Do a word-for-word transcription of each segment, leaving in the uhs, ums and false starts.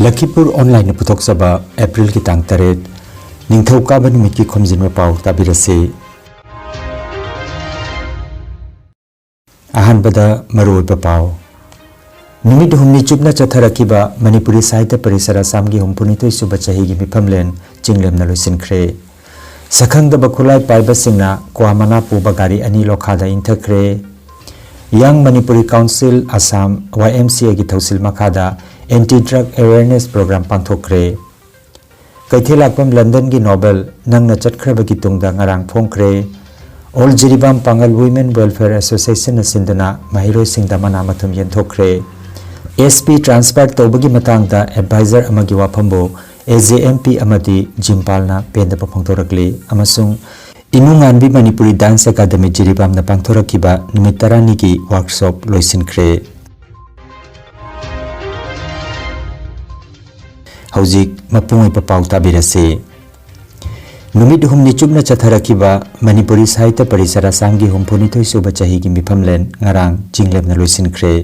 ꯂꯈꯤꯄꯨꯔ ꯑꯣꯟꯂꯥꯏꯟꯅ ꯄꯨꯊꯣꯛꯆꯕ ꯑꯦꯄ꯭ꯔꯤꯜꯒꯤ ꯇꯥꯡ ꯇꯔꯦꯠ, ꯅꯤꯡꯊꯧꯀꯥꯕ ꯅꯨꯃꯤꯠꯀꯤ ꯈꯣꯝꯖꯤꯟꯕ ꯄꯥꯎ ꯇꯥꯕꯤꯔꯁꯤ꯫ ꯑꯍꯥꯟꯕꯗ ꯃꯔꯨꯑꯣꯏꯕ ꯄꯥꯎ꯫ ꯅꯨꯃꯤꯠ ꯍꯨꯝꯅꯤ ꯆꯨꯞꯅ ꯆꯠꯊꯔꯛꯈꯤꯕ ꯃꯅꯤꯄꯨꯔꯤ ꯁꯥꯍꯤꯇ꯭ꯌ ꯄꯔꯤꯁꯠ ꯑꯁꯥꯝꯒꯤ ꯍꯨꯝꯐꯨꯅꯤꯊꯣꯏ ꯁꯨꯕ ꯆꯍꯤꯒꯤ ꯃꯤꯐꯝꯂꯦꯟ ꯆꯤꯡꯂꯦꯝꯅ ꯂꯣꯏꯁꯤꯟꯈ꯭ꯔꯦ꯫ ꯁꯛꯈꯪꯗꯕ ꯈꯨꯠꯂꯥꯏ ꯄꯥꯏꯕꯁꯤꯡꯅ ꯀ꯭ꯋꯥ ꯃꯅꯥ ꯄꯨꯕ ꯒꯥꯔꯤ ꯑꯅꯤ ꯂꯣꯈꯥꯗ ꯏꯟꯊꯈ꯭ꯔꯦ꯫ Young Manipuri Council Assam, Y M C Aꯒꯤ ꯊꯧꯁꯤꯜ ꯃꯈꯥꯗ Anti Drug Awareness Program ꯄꯥꯡꯊꯣꯛꯈ꯭ꯔꯦ꯫ ꯀꯩꯊꯦꯜꯂꯥꯛꯄꯝ ꯂꯟꯗꯟꯒꯤ ꯅꯣꯕꯦꯜ ꯅꯪꯅ ꯆꯠꯈ꯭ꯔꯕꯒꯤ ꯇꯨꯡꯗ ꯉꯔꯥꯡ ꯐꯣꯡꯈ꯭ꯔꯦ꯫ All ꯖꯤꯔꯤꯕꯥꯝ ꯄꯥꯡꯒꯜ Women Welfare Associationꯅ ꯁꯤꯟꯗꯨꯅ ꯃꯍꯩꯔꯣꯏꯁꯤꯡꯗ ꯃꯅꯥ ꯃꯊꯨꯝ ꯌꯦꯟꯊꯣꯛꯈ꯭ꯔꯦ꯫ S P transfer ꯇꯧꯕꯒꯤ ꯃꯇꯥꯡꯗ advisor ꯑꯃꯒꯤ ꯋꯥꯐꯝꯕꯨ A J M P ꯑꯃꯗꯤ ꯖꯤꯝꯄꯥꯜꯅ ꯄꯦꯟꯗꯕ ꯐꯣꯡꯗꯣꯔꯛꯂꯤ ꯑꯃꯁꯨꯡ ꯏꯃꯨꯉꯥꯟꯕꯤ ꯃꯅꯤꯄꯨꯔꯤ Dance Academy ꯖꯤꯔꯤꯕꯥꯝꯅ ꯄꯥꯡꯊꯣꯔꯛꯈꯤꯕ ꯅꯨꯃꯤꯠ ꯇꯔꯥꯅꯤꯒꯤ workshop ꯂꯣꯏꯁꯤꯟꯈ꯭ꯔꯦ꯫ ꯍꯧꯖꯤꯛ ꯃꯄꯨꯡ ꯑꯣꯏꯕ ꯄꯥꯎ ꯇꯥꯕꯤꯔꯁꯤ꯫ ꯅꯨꯃꯤꯠ ꯍꯨꯝꯅꯤ ꯆꯨꯞꯅ ꯆꯠꯊꯔꯛꯈꯤꯕ ꯃꯅꯤꯄꯨꯔꯤ ꯁꯥꯍꯤꯇ꯭ꯌ ꯄꯔꯤꯁꯠ ꯑꯁꯥꯝꯒꯤ ꯍꯨꯝꯐꯨꯅꯤꯊꯣꯏ ꯁꯨꯕ ꯆꯍꯤꯒꯤ ꯃꯤꯐꯝꯂꯦꯟ ꯉꯔꯥꯡ ꯆꯤꯡꯂꯦꯝꯅ ꯂꯣꯏꯁꯤꯟꯈ꯭ꯔꯦ꯫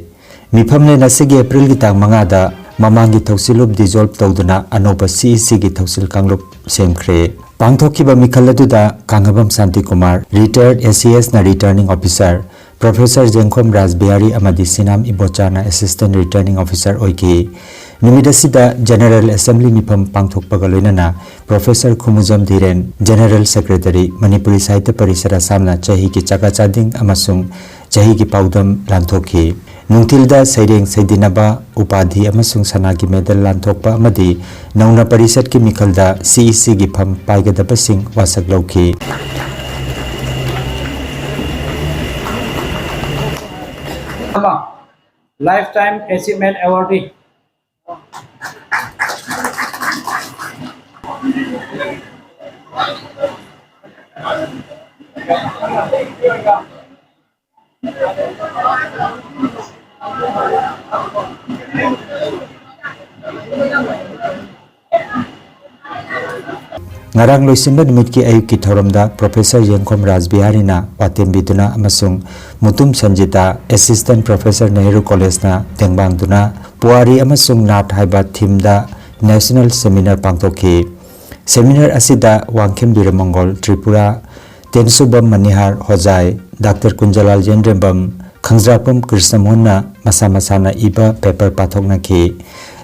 ꯃꯤꯐꯝꯂꯦꯟ ꯑꯁꯤꯒꯤ ꯑꯦꯄ꯭ꯔꯤꯜꯒꯤ ꯇꯥꯡ ꯃꯉꯥꯗ ꯃꯃꯥꯡꯒꯤ ꯊꯧꯁꯤꯜꯂꯨꯞ dissolve ꯇꯧꯗꯨꯅ ꯑꯅꯧꯕ C E Cꯒꯤ ꯊꯧꯁꯤꯜ ꯀꯥꯡꯂꯨꯞ ꯁꯦꯝꯈ꯭ꯔꯦ꯫ ꯄꯥꯡꯊꯣꯛꯈꯤꯕ ꯃꯤꯈꯜ ꯑꯗꯨꯗ ꯀꯥꯡꯉꯕꯝ Shantikumar, retired A C Sꯅ returning officer, Professor ꯖꯦꯡꯈꯣꯝ ꯔꯥꯖꯕꯤꯍꯥꯔꯤ ꯑꯃꯗꯤ ꯁꯤꯅꯥꯝ ꯏꯕꯣꯆꯥꯅ assistant returning officer ꯑꯣꯏꯈꯤ꯫ ꯅꯨꯃꯤꯠ ꯑꯁꯤꯗ General Assembly ꯃꯤꯐꯝ ꯄꯥꯡꯊꯣꯛꯄꯒ ꯂꯣꯏꯅꯅ Professor ꯈꯨꯃꯨꯖꯝ ꯙꯤꯔꯦꯟ, General Secretary, ꯃꯅꯤꯄꯨꯔꯤ ꯁꯥꯍꯤꯇ꯭ꯌ ꯄꯔꯤꯁꯠ ꯑꯁꯥꯝꯅ ꯆꯍꯤꯒꯤ ꯆꯥꯛꯀ ꯆꯥꯗꯤꯡ ꯑꯃꯁꯨꯡ ꯆꯍꯤꯒꯤ ꯄꯥꯎꯗꯝ ꯂꯥꯟꯊꯣꯛꯈꯤ꯫ ꯅꯨꯡꯊꯤꯜꯗ ꯁꯩꯔꯦꯡ ꯁꯩꯗꯤꯟꯅꯕ, ꯎꯄꯥꯙꯤ ꯑꯃꯁꯨꯡ ꯁꯅꯥꯒꯤ medal ꯂꯥꯟꯊꯣꯛꯄ ꯑꯃꯗꯤ ꯅꯧꯅ ꯄꯔꯤꯁꯠꯀꯤ ꯃꯤꯈꯜꯗ C E Cꯒꯤ ꯐꯝ ꯄꯥꯏꯒꯗꯕꯁꯤꯡ ꯋꯥꯁꯛ ꯂꯧꯈꯤ꯫ Lifetime Achievement Awardee. ꯉꯔꯥꯡ ꯂꯣꯏꯁꯤꯟꯕ ꯅꯨꯃꯤꯠꯀꯤ ꯑꯌꯨꯛꯀꯤ ꯊꯧꯔꯝꯗ ꯄ꯭ꯔꯣꯐꯦꯁꯔ ꯌꯦꯡꯈꯣꯝ ꯔꯥꯖꯕꯤꯍꯥꯔꯤꯅ ꯋꯥꯇꯦꯝꯕꯤꯗꯨꯅ ꯑꯃꯁꯨꯡ ꯃꯨꯇꯨꯝ ꯁꯟꯖꯤꯇꯥ, ꯑꯦꯁꯤꯁꯇꯦꯟꯠ ꯄ꯭ꯔꯣꯐꯦꯁꯔ ꯅꯦꯍꯔꯨ ꯀꯣꯂꯦꯖꯅ ꯇꯦꯡꯕꯥꯡꯗꯨꯅ ꯄꯨꯋꯥꯔꯤ ꯑꯃꯁꯨꯡ ꯅꯥꯠ ꯍꯥꯏꯕ ꯊꯤꯝꯗ ꯅꯦꯁꯅꯦꯜ ꯁꯦꯃꯤꯅꯥꯔ ꯄꯥꯡꯊꯣꯛꯈꯤ꯫ ꯁꯦꯃꯤꯅꯥꯔ ꯑꯁꯤꯗ ꯋꯥꯡꯈꯦꯝ ꯕꯤꯔꯃꯪꯒꯣꯜ ꯇ꯭ꯔꯤꯄꯨꯔꯥ, ꯇꯦꯟꯁꯨꯕꯝ ꯃꯅꯤꯍꯥꯔ ꯍꯣꯖꯥꯏ, ꯗꯥꯛꯇꯔ ꯀꯨꯟꯖꯂꯥꯜ ꯌꯦꯟꯗ꯭ꯔꯦꯝꯕꯝ, ꯈꯪꯖ꯭ꯔꯥꯄꯝ ꯀ꯭ꯔꯤꯁꯅꯃꯣꯍꯟꯅ ꯃꯁꯥ ꯃꯁꯥꯅ ꯏꯕ ꯄꯦꯄꯔ ꯄꯥꯊꯣꯛꯅꯈꯤ꯫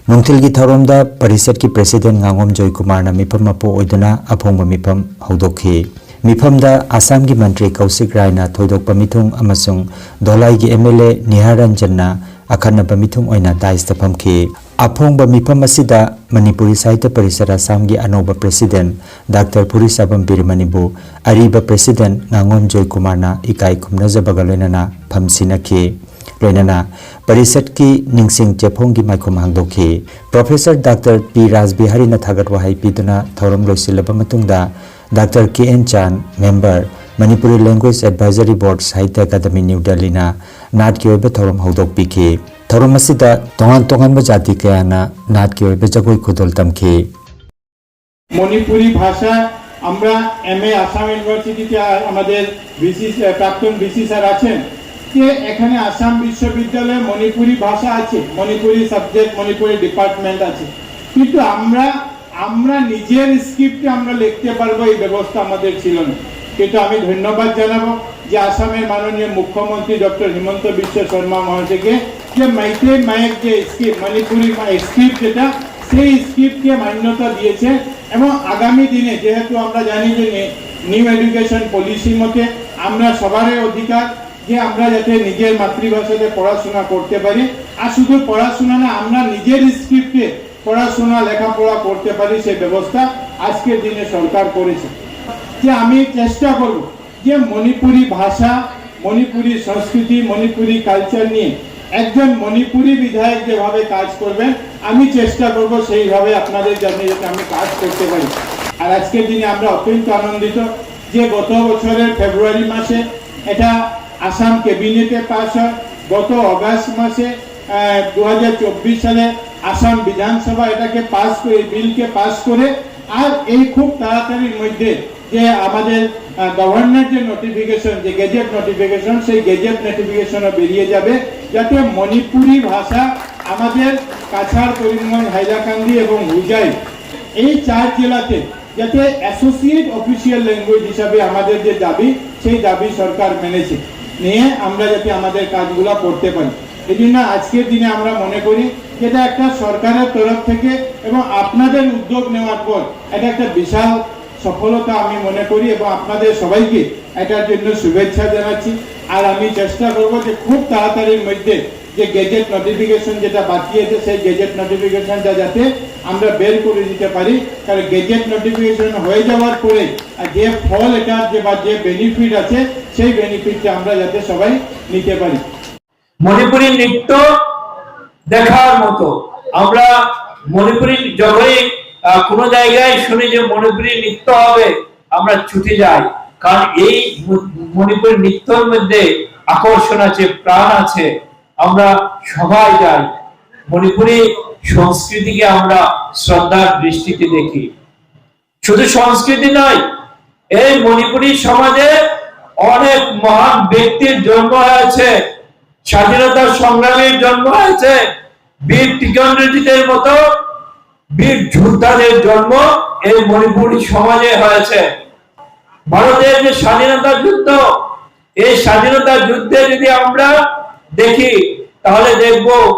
ꯅꯨꯡꯊꯤꯜꯒꯤ ꯊꯧꯔꯝꯗ ꯄꯔꯤꯁꯠꯀꯤ ꯄ꯭ꯔꯦꯁꯤꯗꯦꯟꯠ ꯉꯥꯉꯣꯝ ꯖꯣꯏꯀꯨꯃꯥꯔꯅ ꯃꯤꯐꯝ ꯃꯄꯨ ꯑꯣꯏꯗꯨꯅ ꯑꯐꯣꯡꯕ ꯃꯤꯐꯝ ꯍꯧꯗꯣꯛꯈꯤ꯫ ꯃꯤꯐꯝꯗ ꯑꯁꯥꯝꯒꯤ ꯃꯟꯇ꯭ꯔꯤ ꯀꯧꯁꯤꯛ ꯔꯥꯏꯅ ꯊꯣꯏꯗꯣꯛꯄ ꯃꯤꯊꯨꯡ ꯑꯃꯁꯨꯡ ꯙꯣꯂꯥꯏꯒꯤ ꯑꯦꯝ ꯑꯦꯜ ꯑꯦ ꯅꯤꯍꯥꯔ ꯔꯟꯖꯟꯅ ꯑꯈꯟꯅꯕ ꯃꯤꯊꯨꯡ ꯑꯣꯏꯅ ꯗꯥꯏꯁꯇ ꯐꯝꯈꯤ꯫ ꯑꯐꯣꯡꯕ ꯃꯤꯐꯝ ꯑꯁꯤꯗ ꯃꯅꯤꯄꯨꯔꯤ ꯁꯥꯍꯤꯇ꯭ꯌ ꯄꯔꯤꯁꯠ ꯑꯁꯥꯝꯒꯤ ꯑꯅꯧꯕ ꯄ꯭ꯔꯦꯁꯤꯗꯦꯟꯠ ꯗꯥꯛꯇꯔ ꯐꯨꯔꯤꯁꯥꯕꯝ ꯕꯤꯔꯃꯅꯤꯕꯨ ꯑꯔꯤꯕ ꯄ꯭ꯔꯦꯁꯤꯗꯦꯟꯠ ꯉꯥꯉꯣꯝ ꯖꯣꯏꯀꯨꯃꯥꯔꯅ ꯏꯀꯥꯏ ꯈꯨꯝꯅꯖꯕꯒ ꯂꯣꯏꯅꯅ ꯐꯝꯁꯤꯟꯅꯈꯤ꯫ ꯂꯣꯏꯅꯅ ꯄꯔꯤꯁꯠꯀꯤ ꯅꯤꯡꯁꯤꯡ ꯆꯦꯐꯣꯡꯒꯤ ꯃꯥꯏꯈꯨꯝ ꯍꯥꯡꯗꯣꯛꯈꯤ꯫ ꯄ꯭ꯔꯣꯐꯦꯁꯔ ꯗꯥꯛꯇꯔ ꯄꯤ ꯔꯥꯖꯕꯤꯍꯥꯔꯤꯅ ꯊꯥꯒꯠ ꯋꯥꯍꯩ ꯄꯤꯗꯨꯅ ꯊꯧꯔꯝ ꯂꯣꯏꯁꯤꯜꯂꯕ ꯃꯇꯨꯡꯗ doctor K N Chan, member, Manipuri language advisory board, Sahitya academy, new ꯗꯦꯜꯂꯤꯅ ꯅꯥꯠꯀꯤ ꯑꯣꯏꯕ ꯊꯧꯔꯝ ꯍꯧꯗꯣꯛꯄꯤꯈꯤ꯫ ꯊꯧꯔꯝ ꯑꯁꯤꯗ ꯇꯣꯉꯥꯟ ꯇꯣꯉꯥꯟꯕ ꯖꯥꯇꯤ ꯀꯌꯥꯅ ꯅꯥꯠꯀꯤ ꯑꯣꯏꯕ ꯖꯒꯣꯏ ꯈꯨꯗꯣꯜ ꯇꯝꯈꯤ꯫ মণিপুরি ভাষা আমরা এম এ আসাম ইউনিভার্সিটিতে আ- আমাদের ভিসি প্রাক্তন ভিসি স্যার আছেন যে এখানে আসাম বিশ্ববিদ্যালয়ে মণিপুরি ভাষা আছে, মণিপুরি সাবজেক্ট, মণিপুরি ডিপার্টমেন্ট আছে, কিন্তু আমরা আমরা নিজের স্ক্রিপ্টে আমরা লিখতে পারবো এই ব্যবস্থা আমাদের ছিল না। কিন্তু আমি ধন্যবাদ জানাবো যে আসামের মাননীয় মুখ্যমন্ত্রী ডক্টর হিমন্ত বিশ্ব শর্মা মহাশয়কে যে মাইতেই মায়ের যে স্ক্রিপ্ট, মণিপুরি স্ক্রিপ্ট যেটা, সেই স্ক্রিপ্টকে মান্যতা দিয়েছে। এবং আগামী দিনে যেহেতু আমরা জানি যে নিউ এডুকেশন পলিসি মতে আমরা সবারই অধিকার যে আমরা যাতে নিজের মাতৃভাষাতে পড়াশোনা করতে পারি, আর শুধু পড়াশোনা না, আমরা নিজের স্ক্রিপ্টে পড়াশোনা লেখাপড়া করতে পারি, সেই ব্যবস্থা আজকের দিনে সরকার করেছে। যে আমি চেষ্টা করব যে মণিপুরি ভাষা, মণিপুরি সংস্কৃতি, মণিপুরি কালচার নিয়ে একজন মণিপুরি বিধায়ক যেভাবে কাজ করবেন, আমি চেষ্টা করব সেইভাবে আপনাদের জন্য যাতে আমি কাজ করতে পারি। আর আজকের দিনে আমরা অত্যন্ত আনন্দিত যে গত বছরের ফেব্রুয়ারি মাসে এটা আসাম ক্যাবিনেটে পাস হয়, গত অগাস্ট মাসে দু হাজার চব্বিশ সালে আসাম বিধানসভা এটাকে পাস করে, বিলকে পাস করে আর এই খুব তাড়াতাড়ির মধ্যে যে আমাদের গভর্নর যে নোটিফিকেশন, যে গেজেট নোটিফিকেশন, সেই গেজেট নোটিফিকেশনও বেরিয়ে যাবে, যাতে মণিপুরি ভাষা আমাদের কাছাড়, করিমগঞ্জ, হাইলাকান্দি এবং হোজাই, এই চার জেলাতে যাতে অ্যাসোসিয়েট অফিসিয়াল ল্যাঙ্গুয়েজ হিসাবে আমাদের যে দাবি, সেই দাবি সরকার মেনেছে, নিয়ে আমরা যাতে আমাদের কাজগুলো করতে পারি। এই জন্য আজকের দিনে আমরা মনে করি যে এটা একটা সরকারের তরফ থেকে এবং আপনাদের উদ্যোগ নেওয়ার পর এটা একটা বিশাল সফলতা আমি মনে করি এবং আপনাদের সবাইকে এটার জন্য শুভেচ্ছা জানাচ্ছি। আর আমি চেষ্টা করব যে খুব তাড়াতাড়ির মধ্যে যে গেজেট নোটিফিকেশন যেটা বাকি আছে, সেই গেজেট নোটিফিকেশনটা যাতে আমরা বের করে দিতে পারি, কারণ গেজেট নোটিফিকেশন হয়ে যাওয়ার পরে আর যে ফল এটার যে বা যে বেনিফিট আছে, সেই বেনিফিটটা আমরা যাতে সবাই নিতে পারি। মণিপুরী নৃত্য দেখার মতো। আমরা মণিপুরী যখনই আহ, কোনো জায়গায় শুনি যে মণিপুরী নৃত্য হবে, আমরা ছুটে যাই, কারণ এই ম- মণিপুরী নৃত্যর মধ্যে আকর্ষণ আছে, প্রাণ আছে। আমরা সবাই যাই, মণিপুরী সংস্কৃতিকে আমরা শ্রদ্ধার দৃষ্টিতে দেখি। শুধু সংস্কৃতি নয়, এই মণিপুরী সমাজে অনেক মহান ব্যক্তির জন্ম হয়েছে, স্বাধীনতা সংগ্রামীর জন্ম হয়েছে, বীর টিকেন্দ্রজিতের মতো বীর যোদ্ধাদের জন্ম এই মণিপুরী সমাজে হয়েছে। ভারতের যে স্বাধীনতা যুদ্ধ, এই স্বাধীনতা যুদ্ধে যদি আমরা দেখি, তাহলে দেখব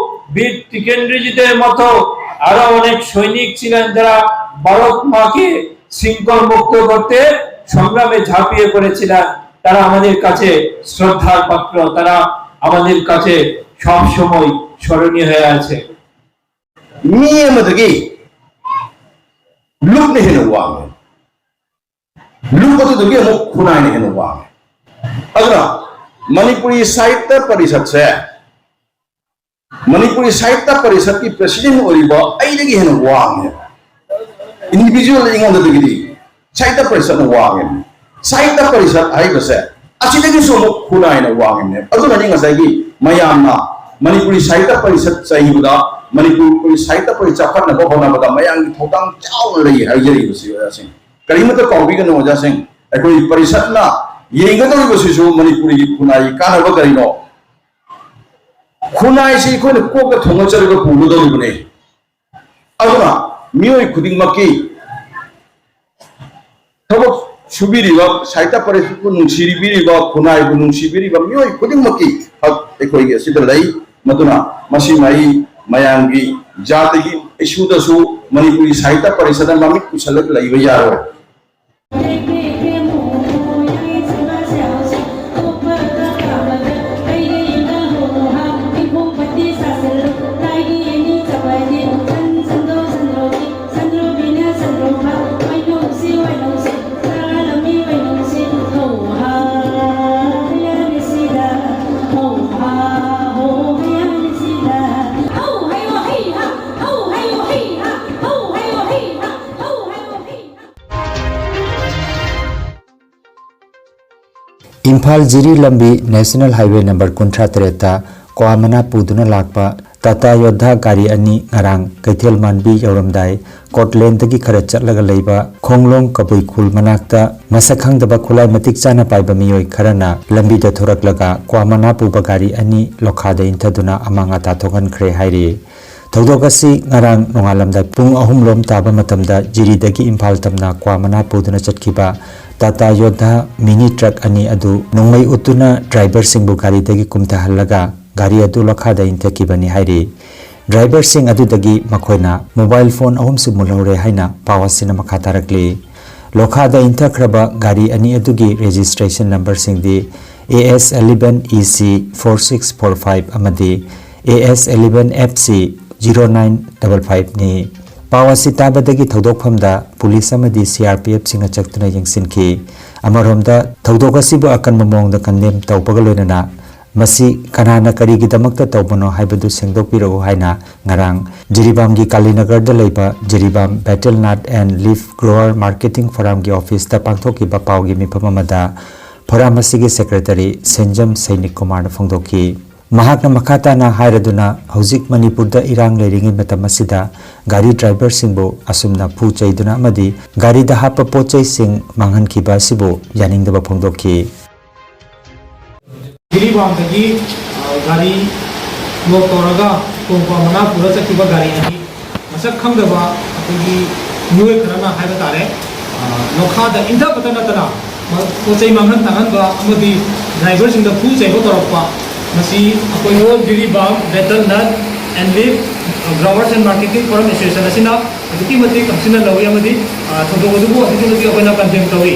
বীর টিকেন্দ্রজিতের মতো আরো অনেক সৈনিক ছিলেন, যারা ভারত মাকে শৃঙ্খল মুক্ত করতে সংগ্রামে ঝাঁপিয়ে পড়েছিলেন। তারা আমাদের কাছে শ্রদ্ধার পাত্র, তারা আমাদের কাছে সব সময় স্মরণীয় হয়ে আছে। ꯃꯤ ꯑꯃꯗꯒꯤ ꯂꯨꯞꯅ ꯍꯦꯟꯅ ꯋꯥꯡꯉꯦ꯫ ꯂꯨꯞ ꯑꯗꯨꯗꯒꯤ ꯑꯃꯨꯛ ꯈꯨꯟꯅꯥꯏꯅ ꯍꯦꯟꯅ ꯋꯥꯡꯉꯦ꯫ ꯑꯗꯨꯅ ꯃꯅꯤꯄꯨꯔꯤ ꯁꯥꯍꯤꯇ꯭ꯌ ꯄꯔꯤꯁꯠꯁꯦ ꯃꯅꯤꯄꯨꯔꯤ ꯁꯥꯍꯤꯇ꯭ꯌ ꯄꯔꯤꯁꯠꯀꯤ ꯄ꯭ꯔꯦꯁꯤꯗꯦꯟ ꯑꯣꯏꯔꯤꯕ ꯑꯩꯗꯒꯤ ꯍꯦꯟꯅ ꯋꯥꯡꯉꯦꯕ꯫ ꯏꯟꯗꯤꯚꯤꯖꯨꯋꯦꯜ ꯑꯩꯉꯣꯟꯗꯗꯒꯤꯗꯤ ꯁꯥꯍꯤꯇ꯭ꯌ ꯄꯔꯤꯁꯠꯅ ꯋꯥꯡꯉꯦꯕ꯫ ꯁꯥꯍꯤꯇ꯭ꯌ ꯄꯔꯤꯁꯠ ꯍꯥꯏꯕꯁꯦ ꯑꯁꯤꯗꯒꯤꯁꯨ ꯑꯃꯨꯛ ꯈꯨꯟꯅꯥꯏꯅ ꯋꯥꯡꯉꯤꯕꯅꯦꯕ꯫ ꯑꯗꯨꯅꯅꯤ ꯉꯁꯥꯏꯒꯤ ꯃꯌꯥꯝꯅ ꯃꯅꯤꯄꯨꯔꯤ ꯁꯥꯍꯤꯇ꯭ꯌ ꯄꯔꯤꯁꯠ ꯆꯩꯕꯗ ꯃꯅꯤꯄꯨꯔ ꯁꯥꯍꯤꯇ꯭ꯌ ꯄꯔꯤꯁꯠ ꯆꯥꯎꯈꯠꯅꯕ ꯍꯣꯠꯅꯕꯗ ꯃꯌꯥꯝꯒꯤ ꯊꯧꯗꯥꯡ ꯆꯥꯎꯅ ꯂꯩ ꯍꯥꯏꯖꯔꯤꯕꯁꯤ ꯑꯣꯖꯥꯁꯤꯡ꯫ ꯀꯔꯤꯃꯠꯇ ꯀꯥꯎꯕꯤꯒꯅꯨ ꯑꯣꯖꯥꯁꯤꯡ, ꯑꯩꯈꯣꯏ ꯄꯔꯤꯁꯠꯅ ꯌꯦꯡꯒꯗꯧꯔꯤꯕꯁꯤꯁꯨ ꯃꯅꯤꯄꯨꯔꯒꯤ ꯈꯨꯟꯅꯥꯏꯒꯤ ꯀꯥꯟꯅꯕ ꯀꯔꯤꯅꯣ? ꯈꯨꯟꯅꯥꯏꯁꯤ ꯑꯩꯈꯣꯏꯅ ꯀꯣꯛꯇ ꯊꯣꯡꯒꯠꯆꯔꯒ ꯄꯨꯒꯗꯧꯔꯤꯕꯅꯤ꯫ ꯑꯗꯨꯅ ꯃꯤꯑꯣꯏ ꯈꯨꯗꯤꯡꯃꯛꯀꯤ ꯊꯕꯛ ꯁꯨꯕꯤꯔꯤꯕ, ꯁꯥꯍꯤꯇ꯭ꯌ ꯄꯔꯤꯁꯠꯄꯨ ꯅꯨꯡꯁꯤꯕꯤꯔꯤꯕ, ꯈꯨꯟꯅꯥꯏꯕꯨ ꯅꯨꯡꯁꯤꯕꯤꯔꯤꯕ ꯃꯤꯑꯣꯏ ꯈꯨꯗꯤꯡꯃꯛꯀꯤ ꯍꯛ ꯑꯩꯈꯣꯏꯒꯤ ꯑꯁꯤꯗ ꯂꯩ꯫ ꯃꯗꯨꯅ ꯃꯁꯤ ꯑꯩ ꯃꯌꯥꯝꯒꯤ ꯖꯥꯇꯤꯒꯤ ꯏꯁꯨꯗꯁꯨ ꯃꯅꯤꯄꯨꯔꯤ ꯁꯥꯍꯤꯇ꯭ꯌ ꯄꯔꯤꯁꯠꯅ ꯃꯃꯤꯠ ꯄꯨꯁꯜꯂꯒ ꯂꯩꯕ ꯌꯥꯔꯣꯏ꯫ ꯏꯝꯐꯥꯜ ꯖꯤꯔꯤ ꯂꯝꯕꯤ ꯅꯦꯁꯅꯦꯜ ꯍꯥꯏꯋꯦ ꯅꯝꯕꯔ ꯀꯨꯟꯊ꯭ꯔꯥ ꯇꯔꯦꯠꯇ ꯀ꯭ꯋꯥ ꯃꯅꯥ ꯄꯨꯗꯨꯅ ꯂꯥꯛꯄ ꯇꯥꯇꯥ ꯌꯣꯙꯥ ꯒꯥꯔꯤ ꯑꯅꯤ ꯉꯔꯥꯡ ꯀꯩꯊꯦꯜ ꯃꯥꯟꯕꯤ ꯌꯧꯔꯝꯗꯥꯏ ꯀꯣꯠꯂꯦꯟꯗꯒꯤ ꯈꯔ ꯆꯠꯂꯒ ꯂꯩꯕ ꯈꯣꯡꯂꯣꯡ ꯀꯕꯨꯏ ꯈꯨꯜ ꯃꯅꯥꯛꯇ ꯃꯁꯛ ꯈꯪꯗꯕ ꯈꯨꯠꯂꯥꯏ ꯃꯇꯤꯛ ꯆꯥꯅ ꯄꯥꯏꯕ ꯃꯤꯑꯣꯏ ꯈꯔꯅ ꯂꯝꯕꯤꯗ ꯊꯣꯔꯛꯂꯒ ꯀ꯭ꯋꯥ ꯃꯅꯥ ꯄꯨꯕ ꯒꯥꯔꯤ ꯑꯅꯤ ꯂꯣꯈꯥꯗ ꯏꯟꯊꯗꯨꯅ ꯑꯃꯥꯡ ꯑꯇꯥ ꯊꯣꯛꯍꯟꯈ꯭ꯔꯦ ꯍꯥꯏꯔꯤ꯫ ꯊꯧꯗꯣꯛ ꯑꯁꯤ ꯉꯔꯥꯡ ꯅꯣꯡꯉꯥꯜꯂꯝꯗꯥꯏ ꯄꯨꯡ ꯑꯍꯨꯝ ꯂꯣꯝ ꯇꯥꯕ ꯃꯇꯝꯗ ꯖꯤꯔꯤꯗꯒꯤ ꯏꯝꯐꯥꯜ ꯇꯝꯅ ꯀ꯭ꯋꯥ ꯃꯅꯥ ꯄꯨꯗꯨꯅ ꯆꯠꯈꯤꯕ ꯇꯥꯇꯥ ꯌꯣꯙꯥ ꯃꯤꯅꯤ ꯇ꯭ꯔꯛ ꯑꯅꯤ ꯑꯗꯨ ꯅꯣꯡꯃꯩ ꯎꯠꯇꯨꯅ ꯗ꯭ꯔꯥꯏꯚꯔꯁꯤꯡꯕꯨ ꯒꯥꯔꯤꯗꯒꯤ ꯀꯨꯝꯊꯍꯜꯂꯒ ꯒꯥꯔꯤ ꯑꯗꯨ ꯂꯣꯈꯥꯗ ꯏꯟꯊꯈꯤꯕꯅꯤ ꯍꯥꯏꯔꯤ꯫ ꯗ꯭ꯔꯥꯏꯚꯔꯁꯤꯡ ꯑꯗꯨꯗꯒꯤ ꯃꯈꯣꯏꯅ ꯃꯣꯕꯥꯏꯜ ꯐꯣꯟ ꯑꯍꯨꯝꯁꯨ ꯃꯨꯜꯍꯧꯔꯦ ꯍꯥꯏꯅ ꯄꯥꯎ ꯑꯁꯤꯅ ꯃꯈꯥ ꯇꯥꯔꯛꯂꯤ꯫ ꯂꯣꯈꯥꯗ ꯏꯟꯊꯈ꯭ꯔꯕ ꯒꯥꯔꯤ ꯑꯅꯤ ꯑꯗꯨꯒꯤ registration ꯅꯝꯕꯔꯁꯤꯡꯗꯤ AS eleven EC four six four five ꯑꯃꯗꯤ AS eleven FC zero nine double five ꯅꯤ꯫ ꯄꯥꯎ ꯑꯁꯤ ꯇꯥꯕꯗꯒꯤ ꯊꯧꯗꯣꯛꯐꯝꯗ ꯄꯨꯂꯤꯁ ꯑꯃꯗꯤ CRPFꯁꯤꯡꯅ ꯆꯠꯇꯨꯅ ꯌꯦꯡꯁꯤꯟꯈꯤ꯫ ꯑꯃꯔꯣꯝꯗ ꯊꯧꯗꯣꯛ ꯑꯁꯤꯕꯨ ꯑꯀꯟꯕ ꯃꯑꯣꯡꯗ ꯀꯟꯗꯦꯝ ꯇꯧꯕꯒ ꯂꯣꯏꯅꯅ ꯃꯁꯤ ꯀꯅꯥꯅ ꯀꯔꯤꯒꯤꯗꯃꯛꯇ ꯇꯧꯕꯅꯣ ꯍꯥꯏꯕꯗꯨ ꯁꯦꯡꯗꯣꯛꯄꯤꯔꯛꯎ ꯍꯥꯏꯅ ꯉꯔꯥꯡ ꯖꯤꯔꯤꯕꯥꯝꯒꯤ ꯀꯥꯂꯤꯅꯒꯔꯗ ꯂꯩꯕ Jiribam Betel Nut and Leaf Grower Marketing Forumꯒꯤ ꯑꯣꯐꯤꯁꯇ ꯄꯥꯡꯊꯣꯛꯈꯤꯕ ꯄꯥꯎꯒꯤ ꯃꯤꯐꯝ ꯑꯃꯗ ꯐꯣꯔꯝ ꯑꯁꯤꯒꯤ ꯁꯦꯀ꯭ꯔꯦꯇꯔꯤ ꯁꯦꯟꯖꯝ ꯁꯩꯅꯤꯛ ꯀꯨꯃꯥꯔꯅ ꯐꯣꯡꯗꯣꯛꯈꯤ꯫ ꯃꯍꯥꯛꯅ ꯃꯈꯥ ꯇꯥꯅ ꯍꯥꯏꯔꯗꯨꯅ, ꯍꯧꯖꯤꯛ ꯃꯅꯤꯄꯨꯔꯗ ꯏꯔꯥꯡ ꯂꯩꯔꯤꯉꯩ ꯃꯇꯝ ꯑꯁꯤꯗ ꯒꯥꯔꯤ ꯗ꯭ꯔꯥꯏꯚꯔꯁꯤꯡꯕꯨ ꯑꯁꯨꯝꯅ ꯐꯨ ꯆꯩꯗꯨꯅ ꯑꯃꯗꯤ ꯒꯥꯔꯤꯗ ꯍꯥꯞꯄ ꯄꯣꯠ ꯆꯩꯁꯤꯡ ꯃꯥꯡꯍꯟꯈꯤꯕ ꯑꯁꯤꯕꯨ ꯌꯥꯅꯤꯡꯗꯕ ꯐꯣꯡꯗꯣꯛꯈꯤ꯫ ꯖꯤꯔꯤꯕꯥꯝꯗꯒꯤ ꯑ, ꯒꯥꯔꯤ ꯂꯣꯗ ꯇꯧꯔꯒ ꯇꯣꯡꯕ ꯃꯅꯥ ꯄꯨꯔ ꯆꯠꯈꯤꯕ ꯒꯥꯔꯤ ꯑꯅꯤ ꯃꯁꯛ ꯈꯪꯗꯕ ꯑꯩꯈꯣꯏꯒꯤ ꯃꯤꯑꯣꯏ ꯈꯔꯅ ꯍꯥꯏꯕ ꯇꯥꯔꯦ, ꯑ, ꯂꯣꯈꯥꯗ ꯏꯟꯊꯕꯇ ꯅꯠꯇꯅ ꯄꯣꯠ ꯆꯩ ꯃꯥꯡꯍꯟ ꯇꯥꯛꯍꯟꯕ ꯑꯃꯗꯤ ꯗ꯭ꯔꯥꯏꯚꯔꯁꯤꯡꯗ ꯐꯨ ꯆꯩꯕ ꯇꯧꯔꯛꯄ, ꯃꯁꯤ ꯑꯩꯈꯣꯏ all Jiribam betel nut and leaf growers and marketing forum association ꯑꯁꯤꯅ ꯑꯗꯨꯛꯀꯤ ꯃꯇꯤꯛ ꯀꯝꯁꯤꯟꯅ ꯂꯧꯏ ꯑꯃꯗꯤ, ꯑ, ꯊꯧꯗꯣꯛ ꯑꯗꯨꯕꯨ ꯑꯗꯨꯛꯀꯤ ꯃꯇꯤꯛ ꯑꯩꯈꯣꯏꯅ ꯀꯟꯗꯦꯝ ꯇꯧꯏ꯫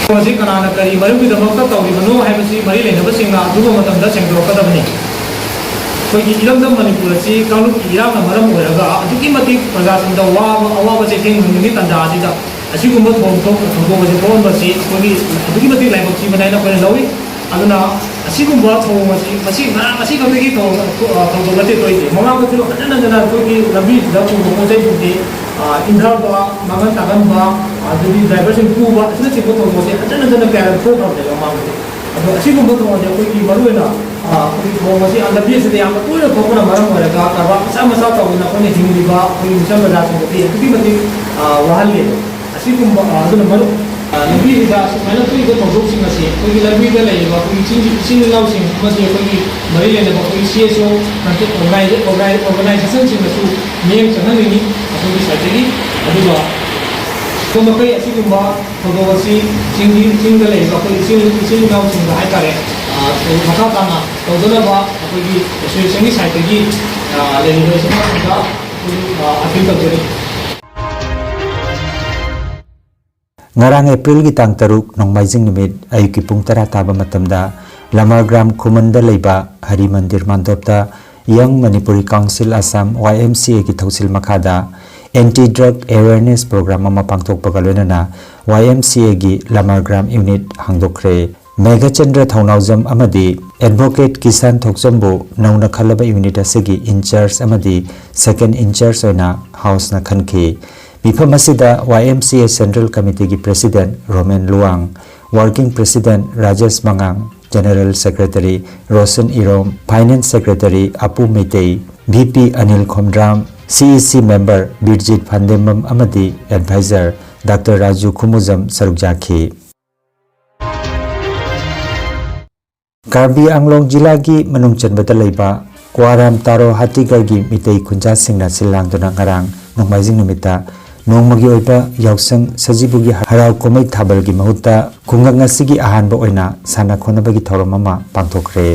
ꯊꯧꯗꯣꯛ ꯑꯁꯤ ꯀꯅꯥꯅ ꯀꯔꯤ ꯃꯔꯝꯒꯤꯗꯃꯛꯇ ꯇꯧꯔꯤꯕꯅꯣ ꯍꯥꯏꯕꯁꯤ ꯃꯔꯤ ꯂꯩꯅꯕꯁꯤꯡꯅ ꯑꯊꯨꯕ ꯃꯇꯝꯗ ꯁꯦꯡꯗꯣꯔꯛꯀꯗꯕꯅꯤ꯫ ꯑꯩꯈꯣꯏꯒꯤ ꯏꯔꯝꯗꯝ ꯃꯅꯤꯄꯨꯔ ꯑꯁꯤ ꯀꯥꯡꯂꯨꯞꯀꯤ ꯏꯔꯥꯡꯅ ꯃꯔꯝ ꯑꯣꯏꯔꯒ ꯑꯗꯨꯛꯀꯤ ꯃꯇꯤꯛ ꯄ꯭ꯔꯖꯥꯁꯤꯡꯗ ꯋꯥꯕ, ꯑꯋꯥꯕ ꯆꯩꯊꯦꯡ ꯅꯪꯂꯤꯉꯩ ꯇꯥꯟꯖꯥ ꯑꯁꯤꯗ ꯑꯁꯤꯒꯨꯝꯕ ꯊꯧꯗꯣꯛ, ꯊꯧꯗꯣꯛ ꯑꯁꯤ ꯊꯣꯛꯍꯟꯕꯁꯤ ꯑꯩꯈꯣꯏꯒꯤ ꯑꯗꯨꯛꯀꯤ ꯃꯇꯤꯛ ꯂꯥꯏꯕꯛ ꯊꯤꯕꯅꯤ ꯍꯥꯏꯅ ꯑꯩꯈꯣꯏꯅ ꯂꯧꯏ꯫ ꯑꯗꯨꯅ ꯑꯁꯤꯒꯨꯝꯕ ꯊꯧꯑꯣꯡ ꯑꯁꯤ ꯉꯁꯤ, ꯉꯔꯥꯡ, ꯉꯁꯤ ꯈꯛꯇꯒꯤ ꯊꯧ-, ꯊꯧꯗꯣꯛ ꯅꯠꯇꯦ ꯊꯣꯛꯏꯁꯦ꯫ ꯃꯃꯥꯡꯗꯁꯨ ꯍꯟꯖꯤꯟ ꯍꯟꯖꯤꯟꯅ ꯑꯩꯈꯣꯏꯒꯤ ꯂꯝꯕꯤꯁꯤꯗ ꯄꯨꯕ ꯄꯣꯠ ꯆꯩꯁꯤꯡꯁꯦ, ꯑ, ꯏꯟꯊꯕ, ꯃꯥꯡꯍꯟ ꯇꯥꯛꯍꯟꯕ, ꯑꯗꯒꯤ ꯗ꯭ꯔꯥꯏꯚꯔꯁꯤꯡ ꯐꯨꯕ ꯑꯁꯤꯅꯆꯤꯡꯕ ꯊꯧꯗꯣꯛꯁꯦ ꯍꯟꯖꯤꯟ ꯍꯟꯖꯤꯟꯅ ꯀꯌꯥꯔꯛ ꯊꯣꯛꯈ꯭ꯔꯕꯅꯦꯕ ꯃꯃꯥꯡꯗꯁꯨ꯫ ꯑꯗꯣ ꯑꯁꯤꯒꯨꯝꯕ ꯊꯧꯑꯣꯡꯁꯦ ꯑꯩꯈꯣꯏꯒꯤ ꯃꯔꯨꯑꯣꯏꯅ, ꯑ, ꯑꯩꯈꯣꯏꯒꯤ ꯊꯧꯑꯣꯡ ꯑꯁꯤ ꯂꯝꯕꯤ ꯑꯁꯤꯗ ꯌꯥꯝꯅ ꯇꯣꯏꯅ ꯊꯣꯛꯄꯅ ꯃꯔꯝ ꯑꯣꯏꯔꯒ ꯀꯔꯕꯥꯔ ꯃꯆꯥ ꯃꯆꯥ ꯇꯧꯗꯅ ꯑꯩꯈꯣꯏꯅ ꯍꯤꯡꯂꯤꯕ ꯑꯩꯈꯣꯏꯒꯤ ꯃꯤꯆꯝ ꯄ꯭ꯔꯖꯥꯁꯤꯡꯗꯗꯤ ꯑꯗꯨꯛꯀꯤ ꯃꯇꯤꯛ, ꯑ, ꯋꯥꯍꯜꯂꯦꯕ꯫ ꯑꯁꯤꯒꯨꯝꯕ, ꯑ, ꯑꯗꯨꯅ ꯃꯔꯨꯞ, ꯑ, ꯂꯝꯕꯤꯁꯤꯗ ꯑꯁꯨꯃꯥꯏꯅ ꯊꯣꯛꯏꯕ ꯊꯧꯗꯣꯛꯁꯤꯡ ꯑꯁꯤ ꯑꯩꯈꯣꯏꯒꯤ ꯂꯝꯕꯤꯗ ꯂꯩꯔꯤꯕ ꯑꯩꯈꯣꯏꯒꯤ ꯏꯆꯤꯟ, ꯏꯆꯤꯟ ꯏꯅꯥꯎꯁꯤꯡ ꯑꯃꯗꯤ ꯑꯩꯈꯣꯏꯒꯤ ꯃꯔꯤ ꯂꯩꯅꯕ ꯑꯩꯈꯣꯏꯒꯤ ꯁꯤ ꯑꯦꯁ ꯑꯣ ꯑꯣꯔꯒꯅꯥꯏꯖꯦꯁꯟꯁꯤꯡꯅꯁꯨ ꯃꯤꯠꯌꯦꯡ ꯆꯪꯍꯟꯅꯤꯡꯉꯤ ꯑꯩꯈꯣꯏꯒꯤ ꯁꯥꯏꯠꯇꯒꯤ꯫ ꯑꯗꯨꯒ ꯃꯈꯣꯏ ꯑꯁꯤꯒꯨꯝꯕ ꯊꯧꯗꯣꯛ ꯑꯁꯤ ꯆꯤꯡꯒꯤ, ꯆꯤꯡꯗ ꯂꯩꯔꯤꯕ ꯑꯩꯈꯣꯏ ꯏꯆꯤꯜ, ꯏꯆꯤꯜ ꯏꯅꯥꯎꯁꯤꯡꯗ ꯍꯥꯏꯇꯥꯔꯦ, ꯑ, ꯃꯈꯥ ꯇꯥꯅ ꯇꯧꯗꯅꯕ ꯑꯩꯈꯣꯏꯒꯤ ꯑꯦꯁꯣꯁꯤꯌꯦꯁꯟꯒꯤ ꯁꯥꯏꯠꯇꯒꯤ, ꯑ, ꯂꯩꯔꯤꯕ ꯏꯆꯤꯜ ꯏꯅꯥꯎꯁꯤꯡꯗ ꯑꯩꯈꯣꯏ, ꯑ, ꯑꯄꯤꯜ ꯇꯧꯖꯔꯤ꯫ ꯉꯔꯥꯡ ꯑꯦꯄ꯭ꯔꯤꯜꯒꯤ ꯇꯥꯡ ꯇꯔꯨꯛ, ꯅꯣꯡꯃꯥꯏꯖꯤꯡ ꯅꯨꯃꯤꯠ ꯑꯌꯨꯛꯀꯤ ꯄꯨꯡ ꯇꯔꯥ ꯇꯥꯕ ꯃꯇꯝꯗ ꯂꯃꯥꯔꯒ꯭ꯔꯥꯝ ꯈꯨꯃꯟꯗ ꯂꯩꯕ ꯍꯔꯤ ꯃꯟꯗꯤꯔ ꯃꯥꯟꯗꯣꯞꯇ Young Manipuri Council Assam, ꯋꯥꯏ ꯑꯦꯝ ꯁꯤ ꯑꯦꯒꯤ ꯊꯧꯁꯤꯜ ꯃꯈꯥꯗ Anti Drug Awareness Program ꯑꯃ ꯄꯥꯡꯊꯣꯛꯄꯒ ꯂꯣꯏꯅꯅ ꯋꯥꯏ ꯑꯦꯝ ꯁꯤ ꯑꯦꯒꯤ ꯂꯃꯥꯔꯒ꯭ꯔꯥꯝ ꯌꯨꯅꯤꯠ ꯍꯥꯡꯗꯣꯛꯈ꯭ꯔꯦ꯫ ꯃꯦꯘꯆꯟꯗ꯭ꯔ ꯊꯧꯅꯥꯎꯖꯝ ꯑꯃꯗꯤ ꯑꯦꯗꯚꯣꯀꯦꯠ ꯀꯤꯁꯥꯟ ꯊꯣꯛꯆꯝꯕꯨ ꯅꯧꯅ ꯈꯜꯂꯕ ꯌꯨꯅꯤꯠ ꯑꯁꯤꯒꯤ ꯏꯟꯆꯥꯔꯖ ꯑꯃꯗꯤ ꯁꯦꯀꯦꯟ ꯏꯟꯆꯥꯔꯖ ꯑꯣꯏꯅ ꯍꯥꯎꯁꯅ ꯈꯟꯈꯤ꯫ ꯃꯤꯐꯝ ꯑꯁꯤꯗ Y M C A central ꯀꯃꯤꯇꯤꯒꯤ president Romen Luwang, working president Rajesh ꯃꯉꯥꯡ, General Secretary Roshan Irom, Finance Secretary Apu Meitei, V P Anil Khomdram, C E C member Birjit Phandembam ꯑꯃꯗꯤ advisor Doctor ꯔꯥꯖꯨ ꯈꯨꯃꯨꯖꯝ ꯁꯔꯨꯛ ꯌꯥꯈꯤ꯫ ꯀꯥꯔꯕꯤ ꯑꯪꯂꯣꯡ ꯖꯤꯂꯥꯒꯤ ꯃꯅꯨꯡ ꯆꯟꯕꯗ ꯂꯩꯕ ꯀ꯭ꯋꯥꯔꯥꯝ ꯇꯥꯔꯣ ꯍꯥꯇꯤꯒꯔꯒꯤ ꯃꯤꯇꯩ ꯈꯨꯟꯖꯥꯁꯤꯡꯅ ꯁꯤꯜ ꯂꯥꯡꯗꯨꯅ ꯉꯔꯥꯡ ꯅꯣꯡꯃꯥꯏꯖꯤꯡ ꯅꯨꯃꯤꯠꯇ ꯅꯣꯡꯃꯒꯤ ꯑꯣꯏꯕ ꯌꯥꯎꯁꯪ ꯁꯖꯤꯕꯨꯒꯤ ꯍꯔꯥꯎ ꯀꯨꯝꯍꯩ ꯊꯥꯕꯜꯒꯤ ꯃꯍꯨꯠꯇ ꯈꯨꯡꯒꯪ ꯑꯁꯤꯒꯤ ꯑꯍꯥꯟꯕ ꯑꯣꯏꯅ ꯁꯥꯟꯅ ꯈꯣꯠꯅꯕꯒꯤ ꯊꯧꯔꯝ ꯑꯃ ꯄꯥꯡꯊꯣꯛꯈ꯭ꯔꯦ꯫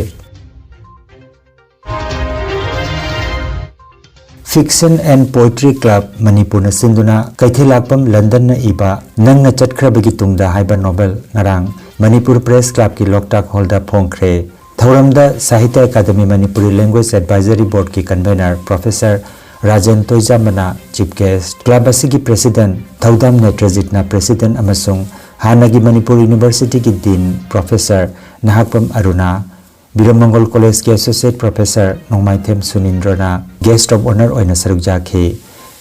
Fiction and Poetry Club ꯃꯅꯤꯄꯨꯔꯅ ꯁꯤꯟꯗꯨꯅ ꯀꯩꯊꯦꯜꯂꯥꯛꯄꯝ ꯂꯟꯗꯟꯅ ꯏꯕ ꯅꯪꯅ ꯆꯠꯈ꯭ꯔꯕꯒꯤ ꯇꯨꯡꯗ ꯍꯥꯏꯕ ꯅꯣꯕꯦꯜ ꯉꯔꯥꯡ ꯃꯅꯤꯄꯨꯔ ꯄ꯭ꯔꯦꯁ ꯀ꯭ꯂꯕꯀꯤ ꯂꯣꯛꯇꯥꯛ ꯍꯣꯜꯗ ꯐꯣꯡꯈ꯭ꯔꯦ꯫ ꯊꯧꯔꯝꯗ Sahitya academy Manipuri language advisory ꯕꯣꯔꯗꯀꯤ ꯀꯟꯚꯦꯅꯔ ꯄ꯭ꯔꯣꯐꯦꯁꯔ ꯔꯥꯖꯦꯟ ꯇꯣꯏꯖꯥꯝꯕꯅ ꯆꯤꯐ ꯒꯦꯁ꯭ꯠ, ꯀ꯭ꯂꯕ ꯑꯁꯤꯒꯤ ꯄ꯭ꯔꯦꯁꯤꯗꯦꯟꯠ ꯊꯧꯗꯥꯝ ꯅꯦꯇ꯭ꯔꯖꯤꯠꯅ ꯄ꯭ꯔꯦꯁꯤꯗꯦꯟꯠ ꯑꯃꯁꯨꯡ ꯍꯥꯟꯅꯒꯤ ꯃꯅꯤꯄꯨꯔ ꯌꯨꯅꯤꯚꯔꯁꯤꯇꯤꯒꯤ ꯗꯤꯟ ꯄ꯭ꯔꯣꯐꯦꯁꯔ ꯅꯍꯥꯛꯄꯝ ꯑꯔꯨꯅꯥ, ꯕꯤꯔꯃꯪꯒꯣꯜ ꯀꯣꯂꯦꯖꯀꯤ ꯑꯦꯁꯣꯁꯤꯌꯦꯠ ꯄ꯭ꯔꯣꯐꯦꯁꯔ ꯅꯣꯡꯃꯥꯏꯊꯦꯝ ꯁꯨꯅꯤꯟꯗ꯭ꯔꯣꯅ ꯒꯦꯁ꯭ꯠ ꯑꯣꯐ ꯑꯣꯅꯔ ꯑꯣꯏꯅ ꯁꯔꯨꯛ ꯌꯥꯈꯤ꯫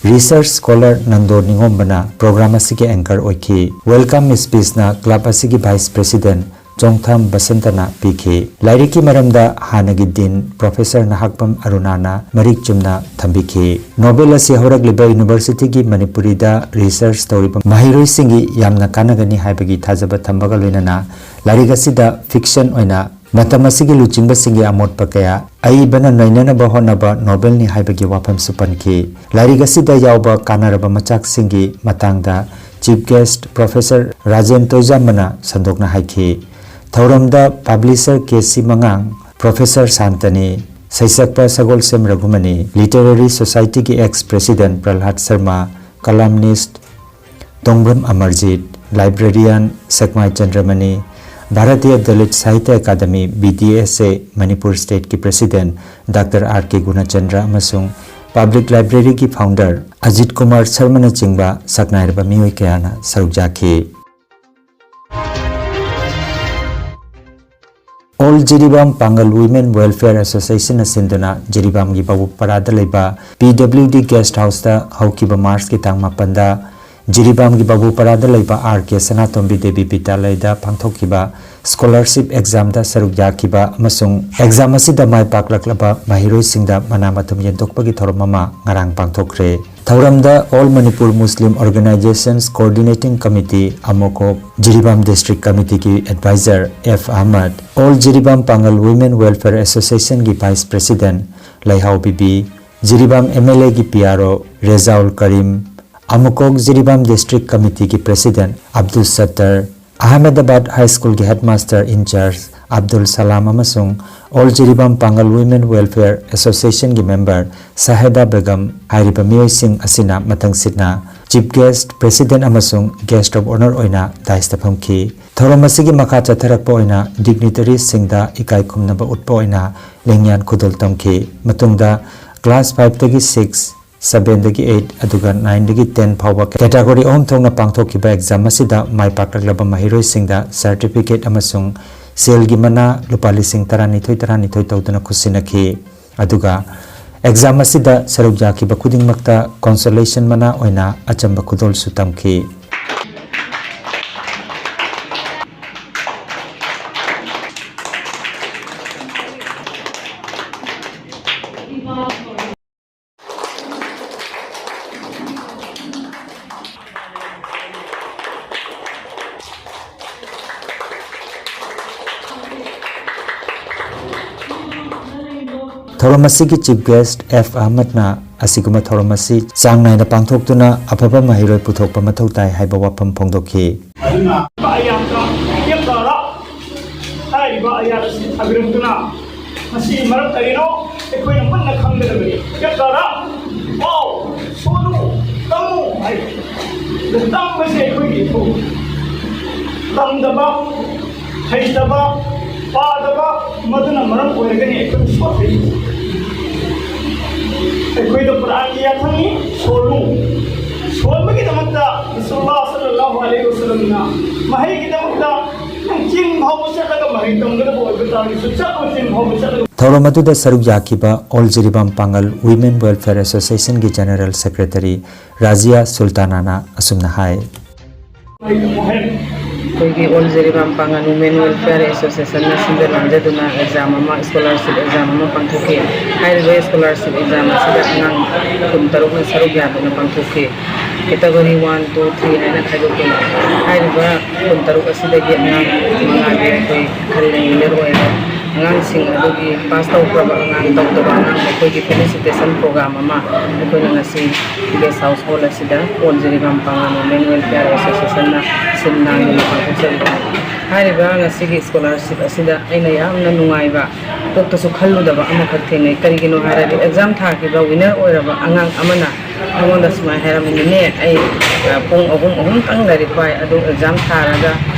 ꯔꯤꯁꯔꯆ ꯁ꯭ꯀꯣꯂꯔ ꯅꯟꯗꯣ ꯅꯤꯉꯣꯝꯕꯅ ꯄ꯭ꯔꯣꯒ꯭ꯔꯥꯝ ꯑꯁꯤꯒꯤ ꯑꯦꯡꯀꯔ ꯑꯣꯏꯈꯤ꯫ ꯋꯦꯜꯀꯝ ꯁ꯭ꯄꯤꯆꯅ ꯀ꯭ꯂꯕ ꯑꯁꯤꯒꯤ ꯚꯥꯏꯁ ꯄ꯭ꯔꯦꯁꯤꯗꯦꯟꯠ ꯆꯣꯡꯊꯥꯝ ꯕꯁꯟꯇꯅ ꯄꯤꯈꯤ꯫ ꯂꯥꯏꯔꯤꯛꯀꯤ ꯃꯔꯝꯗ ꯍꯥꯟꯅꯒꯤ ꯗꯤꯟ ꯄ꯭ꯔꯣꯐꯦꯁꯔ ꯅꯍꯥꯛꯄꯝ ꯑꯔꯨꯅꯥꯅ ꯃꯔꯤꯛ ꯆꯨꯝꯅ ꯊꯝꯕꯤꯈꯤ꯫ ꯅꯣꯕꯦꯜ ꯑꯁꯤ ꯍꯧꯔꯛꯂꯤꯕ ꯌꯨꯅꯤꯚꯔꯁꯤꯇꯤꯒꯤ ꯃꯅꯤꯄꯨꯔꯤꯗ ꯔꯤꯁꯔꯆ ꯇꯧꯔꯤꯕ ꯃꯍꯩꯔꯣꯏꯁꯤꯡꯒꯤ ꯌꯥꯝꯅ ꯀꯥꯟꯅꯒꯅꯤ ꯍꯥꯏꯕꯒꯤ ꯊꯥꯖꯕ ꯊꯝꯕꯒ ꯂꯣꯏꯅꯅ ꯂꯥꯏꯔꯤꯛ ꯑꯁꯤꯗ ꯐꯤꯛꯁꯟ ꯑꯣꯏꯅ ꯃꯇꯝ ꯑꯁꯤꯒꯤ ꯂꯨꯆꯤꯡꯕꯁꯤꯡꯒꯤ ꯑꯃꯣꯠꯄ ꯀꯌꯥ ꯑꯏꯕꯅ ꯅꯩꯅꯅꯕ ꯍꯣꯠꯅꯕ ꯅꯣꯕꯦꯜꯅꯤ ꯍꯥꯏꯕꯒꯤ ꯋꯥꯐꯝꯁꯨ ꯄꯟꯈꯤ꯫ ꯂꯥꯏꯔꯤꯛ ꯑꯁꯤꯗ ꯌꯥꯎꯕ ꯀꯥꯟꯅꯔꯕ ꯃꯆꯥꯛꯁꯤꯡꯒꯤ ꯃꯇꯥꯡꯗ ꯆꯤꯐ ꯒꯦꯁ꯭ꯠ ꯄ꯭ꯔꯣꯐꯦꯁꯔ ꯔꯥꯖꯦꯟ ꯇꯣꯏꯖꯥꯝꯕꯅ ꯁꯟꯗꯣꯛꯅ ꯍꯥꯏꯈꯤ꯫ ꯊꯧꯔꯝꯗ publisher K C ꯃꯉꯥꯡ, professor Santani, ꯁꯩꯁꯛꯄ ꯁꯒꯣꯜꯁꯦꯝ ꯔꯘꯨꯃꯅꯤ, ꯂꯤꯇꯔꯦꯔꯤ ꯁꯣꯁꯥꯏꯇꯤꯒꯤ ex president Prahlad Sharma, columnist Tongbram Amarjit, librarian Sekmai Chandramani, Bhartiya Dalit Sahitya academy, B D S A, Manipur ꯁ꯭ꯇꯦꯠꯀꯤ president doctor R K Gunachandra ꯑꯃꯁꯨꯡ ꯄꯕ꯭ꯂꯤꯛ ꯂꯥꯏꯕ꯭ꯔꯦꯔꯤꯒꯤ ꯐꯥꯎꯟꯗꯔ ꯑꯖꯤꯠ ꯀꯨꯃꯥꯔ ꯁꯔꯃꯅꯆꯤꯡꯕ ꯁꯛꯅꯥꯏꯔꯕ ꯃꯤꯑꯣꯏ ꯀꯌꯥꯅ ꯁꯔꯨꯛ ꯌꯥꯈꯤ꯫ ꯑꯣꯜ ꯖꯤꯔꯤꯕꯥꯝ ꯄꯥꯡꯒꯜ ꯋꯤꯃꯦꯟ ꯋꯦꯜꯐꯤꯌꯔ ꯑꯦꯁꯣꯁꯤꯌꯦꯁꯟꯅ ꯁꯤꯟꯗꯨꯅ ꯖꯤꯔꯤꯕꯥꯝꯒꯤ ꯕꯥꯕꯨꯄꯥꯔꯥꯗ ꯂꯩꯕ P W D ꯒꯦꯁ꯭ꯠ ꯍꯥꯎꯁꯇ ꯍꯧꯈꯤꯕ ꯃꯥꯔꯆꯀꯤ ꯇꯥꯡ ꯃꯥꯄꯟꯗ ꯖꯤꯔꯤꯕꯥꯝꯒꯤ ꯕꯥꯕꯨꯄꯥꯔꯥꯗ ꯂꯩꯕ ꯑꯥꯔ ꯀꯦ ꯁꯅꯥꯇꯣꯝꯕꯤ ꯗꯦꯕꯤ ꯕꯤꯗ꯭ꯌꯥꯂꯌꯗ ꯄꯥꯡꯊꯣꯛꯈꯤꯕ ꯁ꯭ꯀꯣꯂꯔꯁꯤꯞ ꯑꯦꯛꯖꯥꯝꯗ ꯁꯔꯨꯛ ꯌꯥꯈꯤꯕ ꯑꯃꯁꯨꯡ ꯑꯦꯛꯖꯥꯝ ꯑꯁꯤꯗ ꯃꯥꯏ ꯄꯥꯛꯂꯛꯂꯕ ꯃꯍꯩꯔꯣꯏꯁꯤꯡꯗ ꯃꯅꯥ ꯃꯊꯨꯝ ꯌꯦꯟꯊꯣꯛꯄꯒꯤ ꯊꯧꯔꯝ ꯑꯃ ꯉꯔꯥꯡ ꯄꯥꯡꯊꯣꯛꯈ꯭ꯔꯦ꯫ ꯊꯧꯔꯝꯗ All Manipur Muslim Organizations Coordinating Committee, ꯑꯃꯣꯀꯣꯛ, ꯖꯤꯔꯤꯕꯥꯝ District Committeeꯒꯤ Advisor F Ahmad, All Jiribam Pangal Women Welfare Associationꯒꯤ Vice President ꯂꯩꯍꯥꯎ ꯕꯤꯕꯤ, ꯖꯤꯔꯤꯕꯥꯝ ꯑꯦꯝ ꯑꯦꯜ ꯑꯦꯒꯤ P R O Rejaul Karim, ꯑꯃꯨꯀꯣꯛ ꯖꯤꯔꯤꯕꯥꯝ District Committeeꯒꯤ President ꯑꯕꯗꯨꯜ ꯁꯠꯇꯔ, ꯑꯍꯃꯦꯗꯕꯥꯗ High Schoolꯒꯤ Headmaster in Charge Abdul Salam ꯑꯃꯁꯨꯡ All Jiribam Pangal Women Welfare Associationꯒꯤ member ꯁꯥꯍꯦꯗꯥ Begum ꯍꯥꯏꯔꯤꯕ ꯃꯤꯑꯣꯏꯁꯤꯡ ꯑꯁꯤꯅ ꯃꯊꯪꯁꯤꯠꯅ Chief Guest, President ꯑꯃꯁꯨꯡ Guest of Honour ꯑꯣꯏꯅ dais ꯇ ꯐꯝꯈꯤ꯫ ꯊꯧꯔꯝ ꯑꯁꯤꯒꯤ ꯃꯈꯥ ꯆꯠꯊꯔꯛꯄ ꯑꯣꯏꯅ dignitaries ꯁꯤꯡꯗ ꯏꯀꯥꯏ ꯈꯨꯝꯅꯕ ꯎꯠꯄ ꯑꯣꯏꯅ ꯂꯦꯡꯌꯥꯟ ꯈꯨꯗꯣꯜ ꯇꯝꯈꯤ꯫ ꯃꯇꯨꯡꯗ class five ꯇꯒꯤ six, seven ꯗꯒꯤ eight, ꯑꯗꯨꯒ nine ꯗꯒꯤ ten ꯐꯥꯎꯕ category ꯑꯍꯨꯝ ꯊꯣꯛꯅ ꯄꯥꯡꯊꯣꯛꯈꯤꯕ ꯑꯦꯛꯖꯥꯝ ꯑꯁꯤꯗ ꯃꯥꯏ ꯄꯥꯛꯂꯛꯂꯕ ꯃꯍꯩꯔꯣꯏꯁꯤꯡꯗ certificate ꯑꯃꯁꯨꯡ ꯁꯦꯜꯒꯤ ꯃꯅꯥ ꯂꯨꯄꯥ ꯂꯤꯁꯤꯡ ꯇꯔꯥꯅꯤꯊꯣꯏ ꯇꯔꯥꯅꯤꯊꯣꯏ ꯇꯧꯗꯨꯅ ꯈꯨꯠꯁꯤꯟꯅꯈꯤ꯫ ꯑꯗꯨꯒ ꯑꯦꯛꯖꯥꯝ ꯑꯁꯤꯗ ꯁꯔꯨꯛ ꯌꯥꯈꯤꯕ ꯈꯨꯗꯤꯡꯃꯛꯇ consolation ꯃꯅꯥ ꯑꯣꯏꯅ ꯑꯆꯝꯕ ꯈꯨꯗꯣꯜꯁꯨ ꯇꯝꯈꯤ꯫ ꯊꯧꯔꯝ ꯑꯁꯤꯒꯤ Chief Guest ꯑꯦꯐ ꯑꯍꯃꯗꯅ ꯑꯁꯤꯒꯨꯝꯕ ꯊꯧꯔꯝ ꯑꯁꯤ ꯆꯥꯡ ꯅꯥꯏꯅ ꯄꯥꯡꯊꯣꯛꯇꯨꯅ ꯑꯐꯕ ꯃꯍꯩꯔꯣꯏ ꯄꯨꯊꯣꯛꯄ ꯃꯊꯧ ꯇꯥꯏ ꯍꯥꯏꯕ ꯋꯥꯐꯝ ꯐꯣꯡꯗꯣꯛꯈꯤ꯫ ꯑꯗꯨꯅ ꯑꯌꯥꯝꯕ ꯌꯦꯛꯂꯒ ꯍꯥꯏꯔꯤꯕ ꯑꯌꯥꯠ ꯑꯁꯤ ꯊꯥꯕꯤꯔꯛꯇꯨꯅ ꯃꯁꯤꯒꯤ ꯃꯔꯝ ꯀꯔꯤꯅꯣ ꯑꯩꯈꯣꯏꯅ ꯃꯨꯟꯅ ꯈꯪꯒꯗꯕꯅꯤ꯫ ꯌꯦꯛꯂꯒ ꯄꯥꯎ, ꯁꯣꯜꯂꯨ, ꯇꯝꯃꯨ ꯍꯥꯏ꯫ ꯑꯗ ꯇꯝꯕꯁꯦ ꯑꯩꯈꯣꯏꯒꯤ ꯏꯊꯧ꯫ ꯇꯝꯗꯕ, ꯍꯩꯇꯕ, ꯄꯥꯗꯕ, ꯃꯗꯨꯅ ꯃꯔꯝ ꯑꯣꯏꯔꯒꯅꯤ ꯑꯩꯈꯣꯏ ꯁꯣꯠꯂꯤꯁꯦ꯫ ꯑꯩꯈꯣꯏꯗ ꯀꯨꯔꯥꯟꯒꯤ ꯌꯥꯊꯪꯅꯤ, ꯁꯣꯜꯂꯨ꯫ ꯁꯣꯟꯕꯒꯤꯗꯃꯛꯇ ꯔꯁꯨꯜꯂꯥꯍ ꯁꯜꯂꯜꯂꯥꯍꯨ ꯑꯂꯩꯍꯤ ꯋꯁꯜꯂꯝꯅ ꯃꯍꯩꯒꯤꯗꯃꯛꯇ ꯅꯪ ꯆꯤꯡ ꯐꯥꯎꯕ ꯆꯠꯂꯒ ꯃꯍꯩ ꯇꯝꯒꯗꯕ ꯑꯣꯏꯕ ꯇꯥꯔꯒꯁꯨ ꯆꯠꯂꯣ, ꯆꯤꯡ ꯐꯥꯎꯕ ꯆꯠꯂꯒ꯫ ꯊꯧꯔꯝ ꯑꯗꯨꯗ ꯁꯔꯨꯛ ꯌꯥꯈꯤꯕ All Jiribam Pangal Women Welfare Associationꯒꯤ General Secretary ꯔꯥꯖꯤꯌꯥ ꯁꯨꯜꯇꯥꯅꯥꯅ ꯑꯁꯨꯝꯅ ꯍꯥꯏ꯫ ꯃꯍꯩ ꯇꯝꯃꯨ ꯍꯥꯏꯔꯝꯃꯤ꯫ ꯑꯩꯈꯣꯏꯒꯤ all Jiribam Pangan women welfare ꯑꯦꯁꯣꯁꯤꯌꯦꯁꯟꯅ ꯁꯤꯟꯖ ꯂꯥꯡꯖꯗꯨꯅ ꯑꯦꯛꯖꯥꯝ ꯑꯃ, ꯁ꯭ꯀꯣꯂꯥꯔꯁꯤꯞ ꯑꯦꯛꯖꯥꯝ ꯑꯃ ꯄꯥꯡꯊꯣꯛꯈꯤ꯫ ꯍꯥꯏꯔꯤꯕ ꯁ꯭ꯀꯣꯂꯥꯔꯁꯤꯞ ꯑꯦꯛꯖꯥꯝ ꯑꯁꯤꯗ ꯑꯉꯥꯡ ꯀꯨꯟ ꯇꯔꯨꯛꯅ ꯁꯔꯨꯛ ꯌꯥꯗꯨꯅ ꯄꯥꯡꯊꯣꯛꯈꯤ꯫ ꯀꯦꯇꯥꯒꯣꯔꯤ ꯋꯥꯟ, ꯇꯨ, ꯊ꯭ꯔꯤ ꯍꯥꯏꯅ ꯈꯥꯏꯗꯣꯛꯇꯨꯅ ꯍꯥꯏꯔꯤꯕ ꯀꯨꯟ ꯇꯔꯨꯛ ꯑꯁꯤꯗꯒꯤ ꯑꯉꯥꯡ ꯃꯉꯥꯒꯤ ꯑꯩꯈꯣꯏ ꯈꯜꯂꯦ, ꯋꯤꯅꯔ ꯑꯣꯏꯔꯦ꯫ ꯑꯉꯥꯡꯁꯤꯡ ꯑꯗꯨꯒꯤ ꯄꯥꯁ ꯇꯧꯈ꯭ꯔꯕ ꯑꯉꯥꯡ, ꯇꯧꯗꯕ ꯑꯉꯥꯡ ꯃꯈꯣꯏꯒꯤ ꯐꯦꯂꯤꯁꯤꯇꯦꯁꯟ ꯄ꯭ꯔꯣꯒ꯭ꯔꯥꯝ ꯑꯃ ꯑꯩꯈꯣꯏꯅ ꯉꯁꯤ ꯒꯦꯁ ꯍꯥꯎꯁ ꯍꯣꯜ ꯑꯁꯤꯗ all Jiribam Pangan women welfare ꯑꯦꯁꯣꯁꯤꯌꯦꯁꯟꯅ ꯁꯤꯟ ꯂꯥꯡꯗꯨꯅ ꯄꯥꯡꯊꯣꯛꯆꯔꯤꯕꯅꯤ꯫ ꯍꯥꯏꯔꯤꯕ ꯉꯁꯤꯒꯤ ꯁ꯭ꯀꯣꯂꯥꯔꯁꯤꯞ ꯑꯁꯤꯗ ꯑꯩꯅ ꯌꯥꯝꯅ ꯅꯨꯡꯉꯥꯏꯕ, ꯀꯣꯛꯇꯁꯨ ꯈꯜꯂꯨꯗꯕ ꯑꯃꯈꯛ ꯊꯦꯡꯅꯩ꯫ ꯀꯔꯤꯒꯤꯅꯣ ꯍꯥꯏꯔꯗꯤ, ꯑꯦꯛꯖꯥꯝ ꯊꯥꯈꯤꯕ ꯋꯤꯅꯔ ꯑꯣꯏꯔꯕ ꯑꯉꯥꯡ ꯑꯃꯅ ꯑꯩꯉꯣꯟꯗ ꯁꯨꯃꯥꯏꯅ ꯍꯥꯏꯔꯝꯃꯤ, "ꯅꯦꯅꯦ, ꯑꯩ, ꯑ, ꯄꯨꯡ ꯑꯍꯨꯝ, ꯑꯍꯨꯝꯇꯪ ꯂꯥꯏꯔꯤꯛ ꯄꯥꯏ, ꯑꯗꯨ ꯑꯦꯛꯖꯥꯝ ꯊꯥꯔꯒ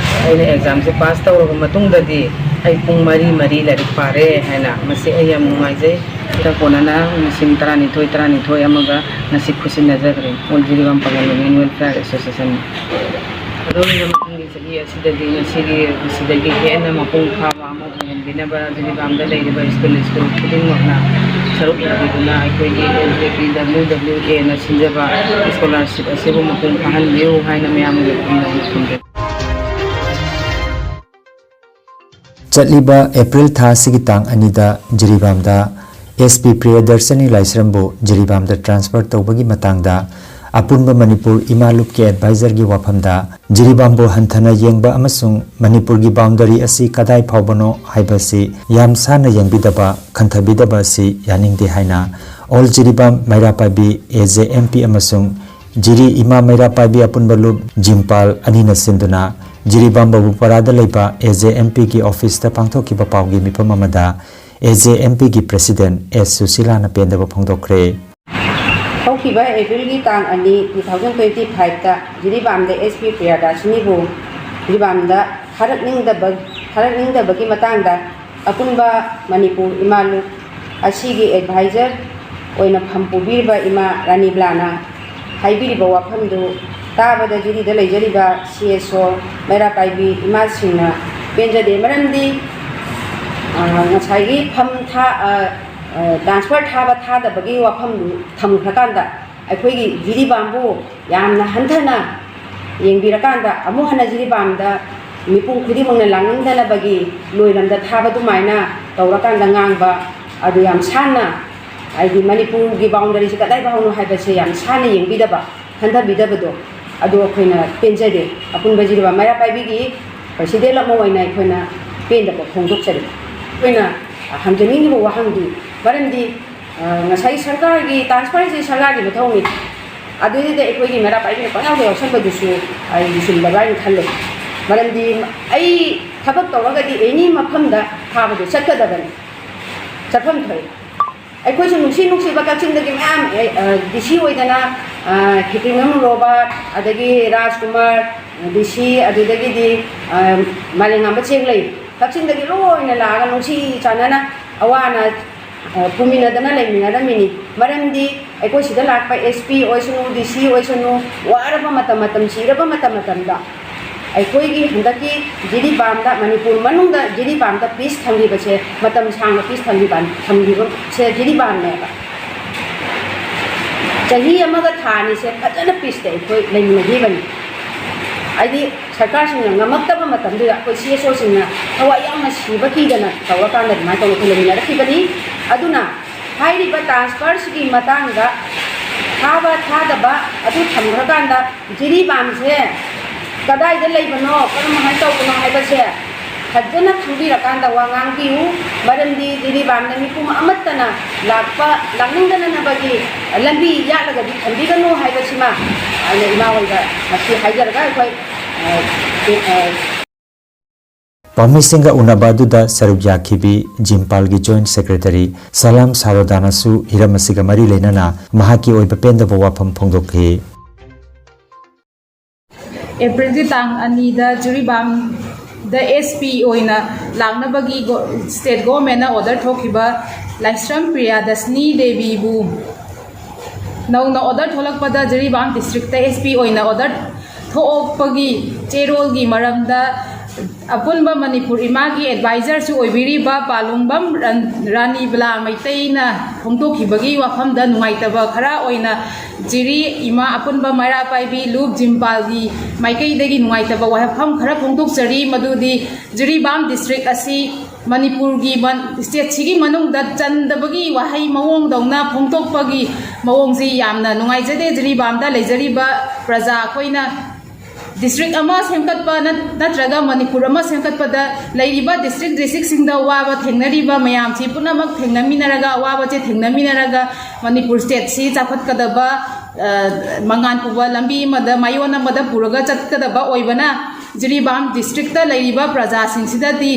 ꯑꯩꯅ ꯑꯦꯛꯖꯥꯝꯁꯦ ꯄꯥꯁ ꯇꯧꯔꯕ ꯃꯇꯨꯡꯗꯗꯤ ꯑꯩ ꯄꯨꯡ ꯃꯔꯤ, ꯃꯔꯤ ꯂꯥꯏꯔꯤꯛ ꯄꯥꯔꯦ" ꯍꯥꯏꯅ꯫ ꯃꯁꯤ ꯑꯩ ꯌꯥꯝ ꯅꯨꯡꯉꯥꯏꯖꯩ꯫ ꯍꯟꯗꯛ ꯀꯣꯟꯅꯅ ꯂꯤꯁꯤꯡ ꯇꯔꯥꯅꯤꯊꯣꯏ, ꯇꯔꯥꯅꯤꯊꯣꯏ ꯑꯃꯒ ꯉꯁꯤ ꯈꯨꯠꯁꯤꯟꯅꯖꯈ꯭ꯔꯦ all Jiribam Pangan women welfare association. ꯑꯗꯨꯒ ꯃꯊꯪꯒꯤ ꯆꯍꯤ ꯑꯁꯤꯗꯗꯤ ꯃꯁꯤꯒꯤ, ꯃꯁꯤꯗꯒꯤ ꯍꯦꯟꯅ ꯃꯄꯨꯡ ꯐꯥꯕ ꯑꯃ ꯑꯣꯏꯍꯟꯕꯤꯅꯕ ꯖꯤꯔꯤꯕꯥꯝꯗ ꯂꯩꯔꯤꯕ ꯁ꯭ꯀꯨꯜ, ꯁ꯭ꯀꯨꯜ ꯈꯨꯗꯤꯡꯃꯛꯅ ꯁꯔꯨꯛ ꯌꯥꯕꯤꯗꯨꯅ ꯑꯩꯈꯣꯏꯒꯤ ꯑꯦꯜ ꯖꯦ ꯄꯤ ꯗꯕ꯭ꯂꯤꯎ ꯗꯕ꯭ꯂꯤꯎ ꯑꯦꯅ ꯁꯤꯟꯖꯕ ꯁ꯭ꯀꯣꯂꯥꯔꯁꯤꯞ ꯑꯁꯤꯕꯨ ꯃꯄꯨꯡ ꯐꯥꯍꯟꯕꯤꯌꯨ ꯍꯥꯏꯅ ꯃꯌꯥꯝꯒꯤ ꯋꯥꯐꯝꯗ ꯊꯝꯖꯒꯦ꯫ ꯆꯠꯂꯤꯕ ꯑꯦꯄ꯭ꯔꯤꯜ ꯊꯥ ꯑꯁꯤꯒꯤ ꯇꯥꯡ ꯑꯅꯤꯗ ꯖꯤꯔꯤꯕꯥꯝꯗ ꯑꯦꯁ ꯄꯤ ꯄ꯭ꯔꯤꯌꯗꯔꯁꯅꯤ ꯂꯥꯏꯁ꯭ꯔꯝꯕꯨ ꯖꯤꯔꯤꯕꯥꯝꯗ ꯇ꯭ꯔꯥꯟꯁꯐꯔ ꯇꯧꯕꯒꯤ ꯃꯇꯥꯡꯗ ꯑꯄꯨꯟꯕ ꯃꯅꯤꯄꯨꯔ ꯏꯃꯥ ꯂꯨꯞꯀꯤ ꯑꯦꯗꯚꯥꯏꯖꯔꯒꯤ ꯋꯥꯐꯝꯗ ꯖꯤꯔꯤꯕꯥꯝꯕꯨ ꯍꯟꯊꯅ ꯌꯦꯡꯕ ꯑꯃꯁꯨꯡ ꯃꯅꯤꯄꯨꯔꯒꯤ ꯕꯥꯎꯟꯗꯔꯤ ꯑꯁꯤ ꯀꯗꯥꯏ ꯐꯥꯎꯕꯅꯣ ꯍꯥꯏꯕꯁꯤ ꯌꯥꯝ ꯁꯥꯟꯅ ꯌꯦꯡꯕꯤꯗꯕ, ꯈꯟꯊꯕꯤꯗꯕ ꯑꯁꯤ ꯌꯥꯅꯤꯡꯗꯦ ꯍꯥꯏꯅ ꯑꯣꯜ ꯖꯤꯔꯤꯕꯥꯝ ꯃꯩꯔꯥ ꯄꯥꯏꯕꯤ ꯑꯦ ꯖꯦ ꯑꯦꯝ ꯄꯤ ꯑꯃꯁꯨꯡ ꯖꯤꯔꯤ ꯏꯃꯥ ꯃꯩꯔꯥ ꯄꯥꯏꯕꯤ ꯑꯄꯨꯟꯕ ꯂꯨꯞ ꯖꯤꯝꯄꯥꯜ ꯑꯅꯤꯅ ꯁꯤꯟꯗꯨꯅ ꯖꯤꯔꯤꯕꯥꯝ ꯕꯕꯨꯄꯥꯔꯥꯗ ꯂꯩꯕ ꯑꯦ ꯖꯦ ꯑꯦꯝ ꯄꯤꯒꯤ ꯑꯣꯐꯤꯁꯇ ꯄꯥꯡꯊꯣꯛꯈꯤꯕ ꯄꯥꯎꯒꯤ ꯃꯤꯐꯝ ꯑꯃꯗ ꯑꯦ ꯖꯦ ꯑꯦꯝ ꯄꯤꯒꯤ ꯄ꯭ꯔꯦꯁꯤꯗꯦꯟꯠ ꯑꯦꯁ ꯁꯨꯁꯤꯂꯥꯅ ꯄꯦꯟꯗꯕ ꯐꯣꯡꯗꯣꯛꯈ꯭ꯔꯦ꯫ ꯍꯧꯈꯤꯕ ꯑꯦꯄ꯭ꯔꯤꯜꯒꯤ ꯇꯥꯡ ꯑꯅꯤ, two thousand twenty five ꯇ ꯖꯤꯔꯤꯕꯥꯝꯗ ꯑꯦꯁ ꯄꯤ ꯄ꯭ꯔꯤꯌꯥꯗꯥꯁꯤꯅꯤꯕꯨ ꯖꯤꯔꯤꯕꯥꯝꯗ ꯊꯥꯔꯛꯅꯤꯡꯗꯕ, ꯊꯥꯔꯛꯅꯤꯡꯗꯕꯒꯤ ꯃꯇꯥꯡꯗ ꯑꯄꯨꯟꯕ ꯃꯅꯤꯄꯨꯔ ꯏꯃꯥ ꯂꯨꯞ ꯑꯁꯤꯒꯤ ꯑꯦꯗꯚꯥꯏꯖꯔ ꯑꯣꯏꯅ ꯐꯝ ꯄꯨꯕꯤꯔꯤꯕ ꯏꯃꯥ ꯔꯥꯅꯤꯕ꯭ꯂꯥꯅ ꯍꯥꯏꯕꯤꯔꯤꯕ ꯋꯥꯐꯝꯗꯨ ꯇꯥꯕꯗ ꯖꯤꯔꯤꯗ ꯂꯩꯖꯔꯤꯕ ꯁꯤ ꯑꯦꯁ ꯑꯣ ꯃꯩꯔꯥ ꯄꯥꯏꯕꯤ ꯏꯃꯥꯁꯤꯡꯅ ꯄꯦꯟꯖꯗꯦ꯫ ꯃꯔꯝꯗꯤ, ꯑ, ꯉꯁꯥꯏꯒꯤ ꯐꯝ ꯊꯥ-, ꯑ, ꯑ, ꯇ꯭ꯔꯥꯟꯁꯐꯔ ꯊꯥꯕ ꯊꯥꯗꯕꯒꯤ ꯋꯥꯐꯝꯗꯨ ꯊꯝꯈ꯭ꯔꯀꯥꯟꯗ ꯑꯩꯈꯣꯏꯒꯤ ꯖꯤꯔꯤꯕꯥꯝꯕꯨ ꯌꯥꯝꯅ ꯍꯟꯊꯅ ꯌꯦꯡꯕꯤꯔꯀꯥꯟꯗ ꯑꯃꯨꯛ ꯍꯟꯅ ꯖꯤꯔꯤꯕꯥꯝꯗ ꯃꯤꯄꯨꯝ ꯈꯨꯗꯤꯡꯃꯛꯅ ꯂꯥꯛꯅꯤꯡꯗꯅꯕꯒꯤ ꯂꯣꯏꯔꯝꯗ ꯊꯥꯕ ꯑꯗꯨꯃꯥꯏꯅ ꯇꯧꯔꯀꯥꯟꯗ ꯉꯥꯡꯕ ꯑꯗꯨ ꯌꯥꯝ ꯁꯥꯟꯅ, ꯍꯥꯏꯗꯤ ꯃꯅꯤꯄꯨꯔꯒꯤ ꯕꯥꯎꯟꯗꯔꯤꯁꯤ ꯀꯗꯥꯏ ꯐꯥꯎꯅꯣ ꯍꯥꯏꯕꯁꯦ ꯌꯥꯝ ꯁꯥꯟꯅ ꯌꯦꯡꯕꯤꯗꯕ, ꯈꯟꯊꯕꯤꯗꯕꯗꯣ ꯑꯗꯨ ꯑꯩꯈꯣꯏꯅ ꯄꯦꯟꯖꯗꯦ꯫ ꯑꯄꯨꯟꯕ ꯖꯤꯔꯤꯕꯥꯝ ꯃꯩꯔꯥ ꯄꯥꯏꯕꯤꯒꯤ ꯄ꯭ꯔꯁꯤꯗꯦꯟ ꯑꯃ ꯑꯣꯏꯅ ꯑꯩꯈꯣꯏꯅ ꯄꯦꯟꯗꯕ ꯐꯣꯡꯗꯣꯛꯆꯔꯤ꯫ ꯑꯩꯈꯣꯏꯅ ꯍꯪꯖꯅꯤꯡꯉꯤꯕ ꯋꯥꯍꯪꯗꯤ, ꯃꯔꯝꯗꯤ ꯉꯁꯥꯏ ꯁꯔꯀꯥꯔꯒꯤ ꯇ꯭ꯔꯥꯟꯁꯄꯔꯦꯟꯁꯤ ꯁꯔꯀꯥꯔꯒꯤ ꯃꯊꯧꯅꯤ꯫ ꯑꯗꯨꯗꯨꯗ ꯑꯩꯈꯣꯏꯒꯤ ꯃꯩꯔꯥ ꯄꯥꯏꯕꯤꯅ ꯄꯪꯌꯥꯎꯗ ꯌꯥꯎꯁꯟꯕꯗꯨꯁꯨ ꯑꯩ ꯆꯨꯝꯗꯕ꯭ꯔꯥ ꯍꯥꯏꯅ ꯈꯜꯂꯦ꯫ ꯃꯔꯝꯗꯤ ꯑꯩ ꯊꯕꯛ ꯇꯧꯔꯒꯗꯤ ꯑꯦꯅꯤ ꯃꯐꯝꯗ ꯊꯥꯕꯗꯣ ꯆꯠꯀꯗꯕꯅꯤ, ꯆꯠꯐꯝ ꯊꯣꯛꯏ꯫ ꯑꯩꯈꯣꯏꯁꯨ ꯅꯨꯡꯁꯤ ꯅꯨꯡꯁꯤꯕ ꯀꯛꯆꯤꯡꯗꯒꯤ ꯃꯌꯥꯝ, ꯗꯤ ꯁꯤ ꯑꯣꯏꯗꯅ ꯈꯦꯇ꯭ꯔꯤꯃꯌꯨꯝ ꯔꯣꯕꯥꯔꯠ, ꯑꯗꯒꯤ ꯔꯥꯖꯀꯨꯃꯥꯔ, ꯗꯤ ꯁꯤ, ꯑꯗꯨꯗꯒꯤꯗꯤ ꯃꯥꯂꯦꯝꯉꯥꯟꯕ ꯆꯦꯡꯂꯩ, ꯀꯛꯆꯤꯡꯗꯒꯤ ꯂꯣꯏꯅ ꯂꯥꯛꯑꯒ ꯅꯨꯡꯁꯤ ꯆꯥꯟꯅꯅ ꯑꯋꯥ ꯑꯅꯥ ꯄꯨꯃꯤꯟꯅꯗꯅ ꯂꯩꯃꯤꯟꯅꯔꯝꯃꯤꯅꯤ꯫ ꯃꯔꯝꯗꯤ ꯑꯩꯈꯣꯏ ꯁꯤꯗ ꯂꯥꯛꯄ ꯑꯦꯁ ꯄꯤ ꯑꯣꯏꯁꯅꯨ, ꯗꯤ ꯁꯤ ꯑꯣꯏꯁꯅꯨ, ꯋꯥꯔꯕ ꯃꯇꯝ, ꯃꯇꯝ ꯆꯤꯔꯕ ꯃꯇꯝ ꯃꯇꯝꯗ ꯑꯩꯈꯣꯏꯒꯤ ꯍꯟꯗꯛꯀꯤ ꯖꯤꯔꯤꯕꯥꯝꯗ, ꯃꯅꯤꯄꯨꯔ ꯃꯅꯨꯡꯗ ꯖꯤꯔꯤꯕꯥꯝꯗ ꯄꯤꯁ ꯊꯝꯈꯤꯕꯁꯦ, ꯃꯇꯝ ꯁꯥꯡꯅ ꯄꯤꯁ ꯊꯝꯈꯤꯕ, ꯊꯝꯈꯤꯕꯁꯦ ꯖꯤꯔꯤꯕꯥꯝꯅꯦꯕ꯫ ꯆꯍꯤ ꯑꯃꯒ ꯊꯥ ꯑꯅꯤꯁꯦ ꯐꯖꯅ ꯄꯤꯁꯇ ꯑꯩꯈꯣꯏ ꯂꯩꯃꯤꯟꯅꯈꯤꯕꯅꯤ꯫ ꯍꯥꯏꯗꯤ ꯁꯔꯀꯥꯔꯁꯤꯡꯅ ꯉꯝꯃꯛꯇꯕ ꯃꯇꯝꯗꯨꯗ ꯑꯩꯈꯣꯏ ꯁꯤ ꯑꯦꯁ ꯑꯣꯁꯤꯡꯅ ꯊꯋꯥꯏ ꯌꯥꯎꯅ ꯁꯤꯕ ꯀꯤꯗꯅ ꯇꯧꯔꯀꯥꯟꯗ ꯑꯗꯨꯃꯥꯏꯅ ꯇꯧꯅ ꯑꯩꯈꯣꯏ ꯂꯩꯃꯤꯟꯅꯔꯛꯈꯤꯕꯅꯤ꯫ ꯑꯗꯨꯅ ꯍꯥꯏꯔꯤꯕ ꯇ꯭ꯔꯥꯟꯁꯐꯔꯁꯤꯒꯤ ꯃꯇꯥꯡꯗ ꯊꯥꯕ ꯊꯥꯗꯕ ꯑꯗꯨ ꯊꯝꯈ꯭ꯔꯀꯥꯟꯗ ꯖꯤꯔꯤꯕꯥꯝꯁꯦ ꯀꯗꯥꯏꯗ ꯂꯩꯕꯅꯣ, ꯀꯔꯝꯍꯥꯏꯅ ꯇꯧꯕꯅꯣ ꯍꯥꯏꯕꯁꯦ ꯐꯖꯅ ꯈꯪꯕꯤꯔꯀꯥꯟꯗ ꯋꯥ ꯉꯥꯡꯕꯤꯌꯨ꯫ ꯃꯔꯝꯗꯤ ꯖꯤꯔꯤꯕꯥꯝꯗ ꯃꯤꯄꯨꯝ ꯑꯃꯠꯇꯅ ꯂꯥꯛꯄ, ꯂꯥꯛꯅꯤꯡꯗꯅꯅꯕꯒꯤ ꯂꯝꯕꯤ ꯌꯥꯠꯂꯒꯗꯤ ꯊꯝꯕꯤꯒꯅꯨ ꯍꯥꯏꯕꯁꯤꯃ ꯑꯩꯅ ꯏꯃꯥ ꯍꯣꯏꯗ ꯉꯁꯤ ꯍꯥꯏꯖꯔꯒ ꯑꯩꯈꯣꯏ, ꯑ, ꯑ, ꯄꯥꯎꯃꯤꯁꯤꯡꯒ ꯎꯅꯕ ꯑꯗꯨꯗ ꯁꯔꯨꯛ ꯌꯥꯈꯤꯕꯤ ꯖꯤꯝꯄꯥꯜꯒꯤ ꯖꯣꯏꯟꯠ ꯁꯦꯀ꯭ꯔꯦꯇꯔꯤ ꯁꯂꯥꯝ ꯁꯥꯔꯣꯗꯥꯅꯁꯨ ꯍꯤꯔꯝ ꯑꯁꯤꯒ ꯃꯔꯤ ꯂꯩꯅꯅ ꯃꯍꯥꯛꯀꯤ ꯑꯣꯏꯕ ꯄꯦꯟꯗꯕ ꯋꯥꯐꯝ ꯐꯣꯡꯗꯣꯛꯈꯤ꯫ ꯑꯦꯄ꯭ꯔꯤꯜꯒꯤ ꯇꯥꯡ ꯑꯅꯤꯗ ꯖꯤꯔꯤꯕꯥꯝꯗ ꯑꯦꯁ ꯄꯤ ꯑꯣꯏꯅ ꯂꯥꯛꯅꯕꯒꯤ ꯁ꯭ꯇꯦꯠ ꯒꯣꯚꯔꯟꯃꯦꯟꯠꯅ ꯑꯣꯔꯗꯔ ꯊꯣꯛꯈꯤꯕ ꯂꯥꯏꯁ꯭ꯔꯝ ꯄ꯭ꯔꯤꯌꯥꯗꯁꯅꯤ ꯗꯦꯕꯤꯕꯨ ꯅꯧꯅ ꯑꯣꯔꯗꯔ ꯊꯣꯛꯂꯛꯄꯗ ꯖꯤꯔꯤꯕꯥꯝ ꯗꯤꯁꯇ꯭ꯔꯤꯛꯇ ꯑꯦꯁ ꯄꯤ ꯑꯣꯏꯅ ꯑꯣꯔꯗꯔ ꯊꯣꯛꯂꯛꯄꯒꯤ ꯆꯦꯔꯣꯜꯒꯤ ꯃꯔꯝꯗ ꯑꯄꯨꯟꯕ ꯃꯅꯤꯄꯨꯔ ꯏꯃꯥꯒꯤ ꯑꯦꯗꯚꯥꯏꯖꯔꯁꯨ ꯑꯣꯏꯕꯤꯔꯤꯕ ꯄꯥꯂꯨꯡꯕꯝ ꯔꯟ-, ꯔꯥꯅꯤꯕꯂꯥ ꯃꯩꯇꯩꯅ ꯐꯣꯡꯗꯣꯛꯈꯤꯕꯒꯤ ꯋꯥꯐꯝꯗ ꯅꯨꯡꯉꯥꯏꯇꯕ ꯈꯔ ꯑꯣꯏꯅ, ꯖꯤꯔꯤ ꯏꯃꯥ ꯑꯄꯨꯟꯕ ꯃꯩꯔꯥ ꯄꯥꯏꯕꯤ ꯂꯨꯞ ꯖꯤꯝꯄꯥꯜꯒꯤ ꯃꯥꯏꯀꯩꯗꯒꯤ ꯅꯨꯡꯉꯥꯏꯇꯕ ꯋꯥꯐꯝ ꯈꯔ ꯐꯣꯡꯗꯣꯛꯆꯔꯤ꯫ ꯃꯗꯨꯗꯤ ꯖꯤꯔꯤꯕꯥꯝ ꯗꯤꯁꯇ꯭ꯔꯤꯛ ꯑꯁꯤ ꯃꯅꯤꯄꯨꯔꯒꯤ ꯃꯟ-, ꯁ꯭ꯇꯦꯠꯁꯤꯒꯤ ꯃꯅꯨꯡꯗ ꯆꯟꯗꯕꯒꯤ ꯋꯥꯍꯩ ꯃꯑꯣꯡꯗꯧꯅ ꯐꯣꯡꯗꯣꯛꯄꯒꯤ ꯃꯑꯣꯡꯁꯤ ꯌꯥꯝꯅ ꯅꯨꯡꯉꯥꯏꯖꯗꯦ꯫ ꯖꯤꯔꯤꯕꯥꯝꯗ ꯂꯩꯖꯔꯤꯕ ꯄ꯭ꯔꯖꯥ ꯑꯩꯈꯣꯏꯅ ꯗꯤꯁꯇ꯭ꯔꯤꯛ ꯑꯃ ꯁꯦꯝꯒꯠꯄ ꯅꯠ-, ꯅꯠꯇ꯭ꯔꯒ ꯃꯅꯤꯄꯨꯔ ꯑꯃ ꯁꯦꯝꯒꯠꯄꯗ ꯂꯩꯔꯤꯕ ꯗꯤꯁꯇ꯭ꯔꯤꯛ ꯗꯤꯁꯇ꯭ꯔꯤꯛꯁꯤꯡꯗ ꯑꯋꯥꯕ ꯊꯦꯡꯅꯔꯤꯕ ꯃꯌꯥꯝꯁꯤ ꯄꯨꯝꯅꯃꯛ ꯊꯦꯡꯅꯃꯤꯟꯅꯔꯒ, ꯑꯋꯥꯕꯁꯦ ꯊꯦꯡꯅꯃꯤꯟꯅꯔꯒ ꯃꯅꯤꯄꯨꯔ ꯁ꯭ꯇꯦꯠꯁꯤ ꯆꯥꯎꯈꯠꯀꯗꯕ, ꯑ, ꯃꯉꯥꯜ ꯄꯨꯕ ꯂꯝꯕꯤ ꯑꯃꯗ, ꯃꯥꯏꯑꯣꯟ ꯑꯃꯗ ꯄꯨꯔꯒ ꯆꯠꯀꯗꯕ ꯑꯣꯏꯕꯅ, ꯖꯤꯔꯤꯕꯥꯝ ꯗꯤꯁꯇ꯭ꯔꯤꯛꯇ ꯂꯩꯔꯤꯕ ꯄ꯭ꯔꯖꯥꯁꯤꯡꯁꯤꯗꯗꯤ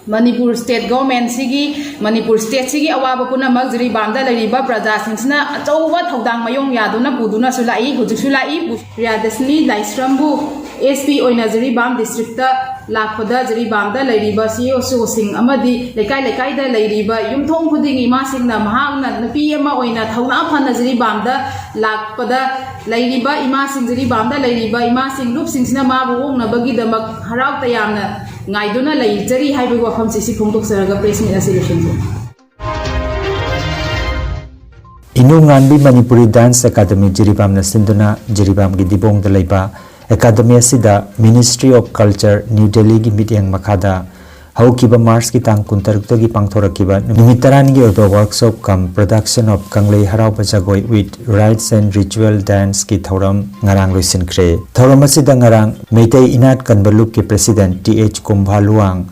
ꯃꯅꯤꯄꯨꯔ ꯁ꯭ꯇꯦꯠ ꯒꯣꯔꯃꯦꯟꯁꯤꯒꯤ, ꯃꯅꯤꯄꯨꯔ ꯁ꯭ꯇꯦꯠꯁꯤꯒꯤ ꯑꯋꯥꯕ ꯄꯨꯝꯅꯃꯛ ꯖꯤꯔꯤꯕꯥꯝꯗ ꯂꯩꯔꯤꯕ ꯄ꯭ꯔꯖꯥꯁꯤꯡꯁꯤꯅ ꯑꯆꯧꯕ ꯊꯧꯗꯥꯡ ꯃꯌꯣꯡ ꯌꯥꯗꯨꯅ ꯄꯨꯗꯨꯅꯁꯨ ꯂꯥꯛꯏ, ꯍꯧꯖꯤꯛꯁꯨ ꯂꯥꯛꯏ꯫ ꯄ꯭ꯔꯤꯌꯥꯗꯁꯤꯅꯤ ꯂꯥꯏꯁ꯭ꯔꯝꯕꯨ ꯑꯦꯁ ꯄꯤ ꯑꯣꯏꯅ ꯖꯤꯔꯤꯕꯥꯝ ꯗꯤꯁꯇ꯭ꯔꯤꯛꯇ ꯂꯥꯛꯄꯗ ꯖꯤꯔꯤꯕꯥꯝꯗ ꯂꯩꯔꯤꯕ ꯁꯤ ꯑꯣ ꯁꯤꯡ ꯑꯃꯗꯤ ꯂꯩꯀꯥꯏ ꯂꯩꯀꯥꯏꯗ ꯂꯩꯔꯤꯕ ꯌꯨꯝꯊꯣꯡ ꯈꯨꯗꯤꯡꯒꯤ ꯏꯃꯥꯁꯤꯡꯅ ꯃꯍꯥꯛꯅ ꯅꯨꯄꯤ ꯑꯃ ꯑꯣꯏꯅ ꯊꯧꯅꯥ ꯐꯅ ꯖꯤꯔꯤꯕꯥꯝꯗ ꯂꯥꯛꯄꯗ ꯂꯩꯔꯤꯕ ꯏꯃꯥꯁꯤꯡ, ꯖꯤꯔꯤꯕꯥꯝꯗ ꯂꯩꯔꯤꯕ ꯏꯃꯥꯁꯤꯡ, ꯂꯨꯞꯁꯤꯡꯁꯤꯅ ꯃꯥꯕꯨ ꯑꯣꯛꯅꯕꯒꯤꯗꯃꯛ ꯍꯔꯥꯎ ꯇꯌꯥꯝꯅ ꯉꯥꯏꯗꯨꯅ ꯂꯩꯖꯔꯤ ꯍꯥꯏꯕꯒꯤ ꯋꯥꯐꯝꯁꯤ ꯁꯤ ꯐꯣꯡꯗꯣꯛꯆꯔꯒ ꯄ꯭ꯔꯦꯁ ꯃꯤꯠ ꯑꯁꯤ ꯂꯣꯏꯁꯤꯟꯖꯔꯤ꯫ ꯏꯅꯨ ꯉꯥꯟꯕꯤ ꯃꯅꯤꯄꯨꯔꯤ ꯗꯥꯟꯁ ꯑꯦꯀꯥꯗꯃꯤ ꯖꯤꯔꯤꯕꯥꯝꯅ ꯁꯤꯟꯗꯨꯅ ꯖꯤꯔꯤꯕꯥꯝꯒꯤ ꯗꯤꯕꯣꯡꯗ ꯂꯩꯕ ꯑꯦꯀꯥꯗꯃꯤ ꯑꯁꯤꯗ Ministry of Culture, New Delhi ꯒꯤ ꯃꯤꯠꯌꯦꯡ ꯃꯈꯥꯗ ꯍꯧꯈꯤꯕ ꯃꯥꯔꯆꯀꯤ ꯇꯥꯡ ꯀꯨꯟꯇꯔꯨꯛꯇꯒꯤ ꯄꯥꯡꯊꯣꯔꯛꯈꯤꯕ ꯅꯨꯃꯤꯠ ꯇꯔꯥꯅꯤꯒꯤ ꯑꯣꯏꯕ workshop cum production of ꯀꯪꯂꯩ ꯍꯔꯥꯎꯕ ꯖꯒꯣꯏ with rites and ritual dance ꯀꯤ ꯊꯧꯔꯝ ꯉꯔꯥꯡ ꯂꯣꯏꯁꯤꯟꯈ꯭ꯔꯦ꯫ ꯊꯧꯔꯝ ꯑꯁꯤꯗ ꯉꯔꯥꯡ ꯃꯩꯇꯩ ꯏꯅꯥꯠ ꯀꯟꯕ ꯂꯨꯞꯀꯤ president T H Kumbha Luwang,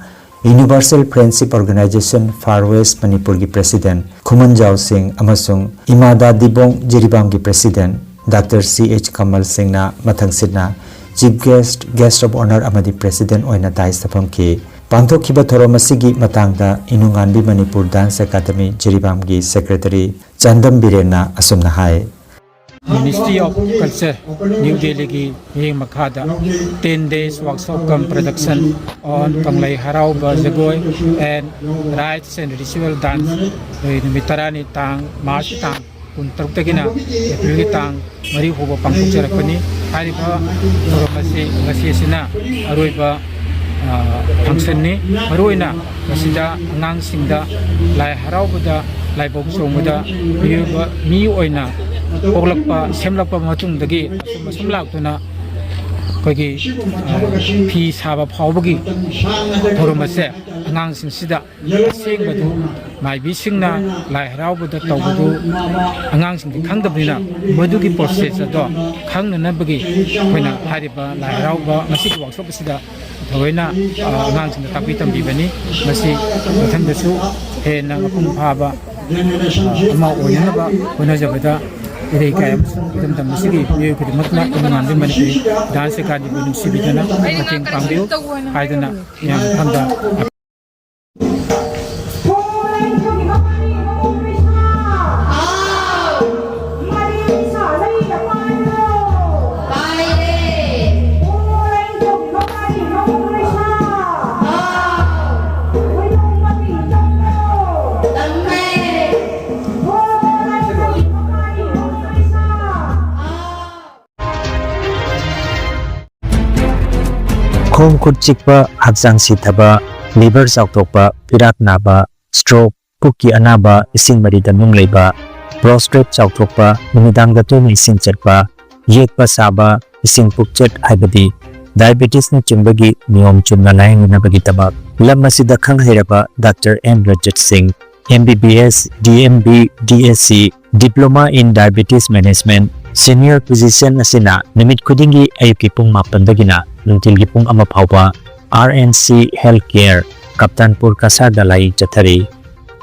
Universal Friendship Organization Far West ꯃꯅꯤꯄꯨꯔꯒꯤ president ꯈꯨꯃꯟꯖꯥꯎ ꯁꯤꯡ ꯑꯃꯁꯨꯡ ꯏꯃꯥꯗꯥ ꯗꯤꯕꯣꯡ ꯖꯤꯔꯤꯕꯥꯝꯒꯤ president doctor C H Kamal ꯁꯤꯡꯅ ꯃꯊꯪꯁꯤꯠꯅ chief guest, guest of honour ꯑꯃꯗꯤ president ꯑꯣꯏꯅ dais ꯇ ꯐꯝꯈꯤ꯫ ꯄꯥꯡꯊꯣꯛꯈꯤꯕ ꯊꯧꯔꯝ ꯑꯁꯤꯒꯤ ꯃꯇꯥꯡꯗ ꯏꯅꯨꯉꯥꯟꯕꯤ Manipur dance academy ꯖꯤꯔꯤꯕꯥꯝꯒꯤ secretary Chandam ꯕꯤꯔꯦꯟꯅ ꯑꯁꯨꯝꯅ ꯍꯥꯏ꯫ Ministry of Culture, New Delhi ꯒꯤ ꯃꯤꯠꯌꯦꯡ ꯃꯈꯥꯗ ten days workshop cum production on ꯀꯪꯂꯩ ꯍꯔꯥꯎꯕ ꯖꯒꯣꯏ and rites and ritual dance, ꯑꯩꯈꯣꯏ ꯅꯨꯃꯤꯠ ꯇꯔꯥꯅꯤ, ꯇꯥꯡ ꯃꯥꯔꯆꯀꯤ ꯇꯥꯡ ꯀꯨꯟꯇꯔꯨꯛꯇꯒꯤꯅ ꯑꯦꯄ꯭ꯔꯤꯜꯒꯤ ꯇꯥꯡ ꯃꯔꯤ ꯐꯥꯎꯕ ꯄꯥꯡꯊꯣꯛꯆꯔꯛꯄꯅꯤ꯫ ꯍꯥꯏꯔꯤꯕ ꯊꯧꯔꯝ ꯑꯁꯤ ꯉꯁꯤ ꯑꯁꯤꯅ ꯑꯔꯣꯏꯕ ꯐꯪꯁꯟꯅꯤ꯫ ꯃꯔꯨꯑꯣꯏꯅ ꯃꯁꯤꯗ ꯑꯉꯥꯡꯁꯤꯡꯗ ꯂꯥꯏ ꯍꯔꯥꯎꯕꯗ, ꯂꯥꯏꯕꯧ ꯆꯣꯡꯕꯗ ꯃꯤꯑꯣꯏꯕ, ꯃꯤ ꯑꯣꯏꯅ ꯄꯣꯛꯂꯛꯄ, ꯁꯦꯝꯂꯛꯄ ꯃꯇꯨꯡꯗꯒꯤ ꯑꯁꯨꯝ ꯑꯁꯨꯝ ꯂꯥꯛꯇꯨꯅ ꯑꯩꯈꯣꯏꯒꯤ, ꯑ, ꯐꯤ ꯁꯥꯕ ꯐꯥꯎꯕꯒꯤ ꯊꯧꯔꯝ ꯑꯁꯦ ꯑꯉꯥꯡꯁꯤꯡꯁꯤꯗ ꯑꯁꯦꯡꯕꯗꯨ ꯃꯥꯏꯕꯤꯁꯤꯡꯅ ꯂꯥꯏ ꯍꯔꯥꯎꯕꯗ ꯇꯧꯕꯗꯨ ꯑꯉꯥꯡꯁꯤꯡꯗꯤ ꯈꯪꯗꯕꯅꯤꯅ, ꯃꯗꯨꯒꯤ ꯄ꯭ꯔꯣꯁꯦꯁ ꯑꯗꯣ ꯈꯪꯅꯅꯕꯒꯤ ꯑꯩꯈꯣꯏꯅ ꯍꯥꯏꯔꯤꯕ ꯂꯥꯏ ꯍꯔꯥꯎꯕ ꯉꯁꯤꯒꯤ ꯋꯥꯛꯁꯣꯞ ꯑꯁꯤꯗ ꯊꯑꯣꯏꯅ, ꯑ, ꯑꯉꯥꯡꯁꯤꯡꯗ ꯇꯥꯛꯄꯤ ꯇꯝꯕꯤꯕꯅꯤ꯫ ꯃꯁꯤ ꯃꯊꯪꯗꯁꯨ ꯍꯦꯟꯅ ꯃꯄꯨꯡ ꯐꯥꯕ, ꯑ, ꯑꯃ ꯑꯣꯏꯅꯅꯕ ꯍꯣꯠꯅꯖꯕꯗ ꯏꯔꯩꯀꯥꯏ ꯑꯃꯁꯨꯡ ꯏꯔꯝꯗꯝ ꯑꯁꯤꯒꯤ ꯃꯤꯑꯣꯏ ꯈꯨꯗꯤꯡꯃꯛꯅ ꯏꯃꯥꯟꯕꯤ ꯃꯅꯤꯄꯨꯔꯤ ꯗꯥꯟꯁ ꯑꯦꯀꯥꯗꯦꯃꯤꯕꯨ ꯅꯨꯡꯁꯤꯕꯤꯗꯨꯅ ꯃꯇꯦꯡ ꯄꯥꯡꯕꯤꯌꯨ ꯍꯥꯏꯗꯨꯅ ꯃꯌꯥꯝ ꯃꯐꯝꯗ ꯈꯣꯡ ꯈꯨꯠ ꯆꯤꯛꯄ, ꯍꯛꯆꯥꯡ ꯁꯤꯊꯕ, ꯂꯤꯚꯔ ꯆꯥꯎꯊꯣꯛꯄ, ꯄꯤꯔꯥꯛ ꯅꯥꯕ, ꯁ꯭ꯇ꯭ꯔꯣꯛ, ꯄꯨꯛꯀꯤ ꯑꯅꯥꯕ, ꯏꯁꯤꯡ ꯃꯔꯤꯗ ꯅꯨꯡ ꯂꯩꯕ, ꯄ꯭ꯔꯣꯁꯇ꯭ꯔꯦꯠ ꯆꯥꯎꯊꯣꯛꯄ, ꯅꯨꯃꯤꯗꯥꯡꯗ ꯇꯣꯏꯅ ꯏꯁꯤꯡ ꯆꯠꯄ, ꯌꯦꯛꯄ ꯁꯥꯕ, ꯏꯁꯤꯡ ꯄꯨꯛꯆꯠ ꯍꯥꯏꯕꯗꯤ ꯗꯥꯏꯕꯦꯇꯤꯁꯅꯆꯤꯡꯕꯒꯤ ꯅꯤꯌꯣꯝ ꯆꯨꯝꯅ ꯂꯥꯌꯦꯡꯅꯅꯕꯒꯤꯗꯃꯛ ꯂꯝ ꯑꯁꯤꯗ ꯈꯪ ꯍꯩꯔꯕ ꯗꯥꯛꯇꯔ ꯑꯦꯟ ꯔꯖꯠ ꯁꯤꯡ, M B B S, D M B, D S C, Diploma in Diabetes Management, Senior Physician ꯑꯁꯤꯅ ꯅꯨꯃꯤꯠ ꯈꯨꯗꯤꯡꯒꯤ ꯑꯌꯨꯛꯀꯤ ꯄꯨꯡ ꯃꯥꯄꯟꯗꯒꯤꯅ ꯅꯨꯡꯊꯤꯜꯒꯤ ꯄꯨꯡ ꯑꯃ ꯐꯥꯎꯕ R N C Health Care, Kaptanpur ꯀꯁꯥꯔꯗ ꯂꯥꯌꯦꯡ ꯆꯠꯊꯔꯤ꯫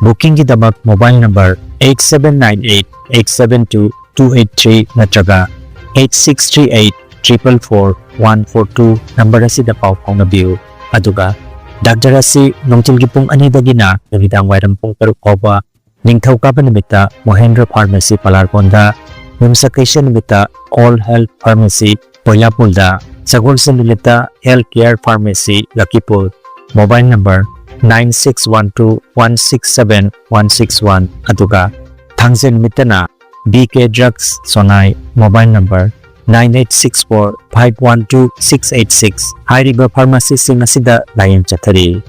ꯕꯨꯀꯤꯡꯒꯤꯗꯃꯛ mobile number eight seven nine eight eight seven two two eight three ꯅꯠꯇ꯭ꯔꯒ eight six three eight triple four one four two number ꯑꯁꯤꯗ ꯄꯥꯎ ꯐꯥꯎꯅꯕꯤꯌꯨ꯫ ꯑꯗꯨꯒ ꯗꯥꯛꯇꯔ ꯑꯁꯤ ꯅꯨꯡꯊꯤꯜꯒꯤ ꯄꯨꯡ ꯑꯅꯤꯗꯒꯤꯅ ꯅꯨꯃꯤꯗꯥꯡ ꯋꯥꯏꯔꯝ ꯄꯨꯡ ꯇꯔꯨꯛ ꯐꯥꯎꯕ, ꯅꯤꯡꯊꯧꯀꯥꯕ ꯅꯨꯃꯤꯠꯇ ꯃꯣꯍꯦꯟꯗ꯭ꯔ ꯐꯥꯔꯃꯥꯁꯤ ꯄꯂꯥꯔꯒꯣꯟꯗ, ꯌꯨꯝꯁꯀꯩꯁ ꯅꯨꯃꯤꯠꯇ ꯑꯣꯜ ꯍꯦꯜꯊ ꯐꯥꯔꯃꯥꯁꯤ ꯀꯣꯏꯂꯥꯄꯨꯜꯗ, ꯁꯒꯣꯜꯁꯦꯟ ꯅꯨꯃꯤꯠꯇ health care pharmacy Lakkipul, mobile number nine six one two one six seven one six one, ꯑꯗꯨꯒ ꯊꯥꯡꯖ ꯅꯨꯃꯤꯠꯇꯅ B K drugs Sonai, mobile number nine eight six four five one two six eight six ꯍꯥꯏꯔꯤꯕ ꯐꯥꯔꯃꯥꯁꯤꯁꯤꯡ ꯑꯁꯤꯗ ꯂꯥꯌꯦꯡ ꯆꯠꯊꯔꯤ꯫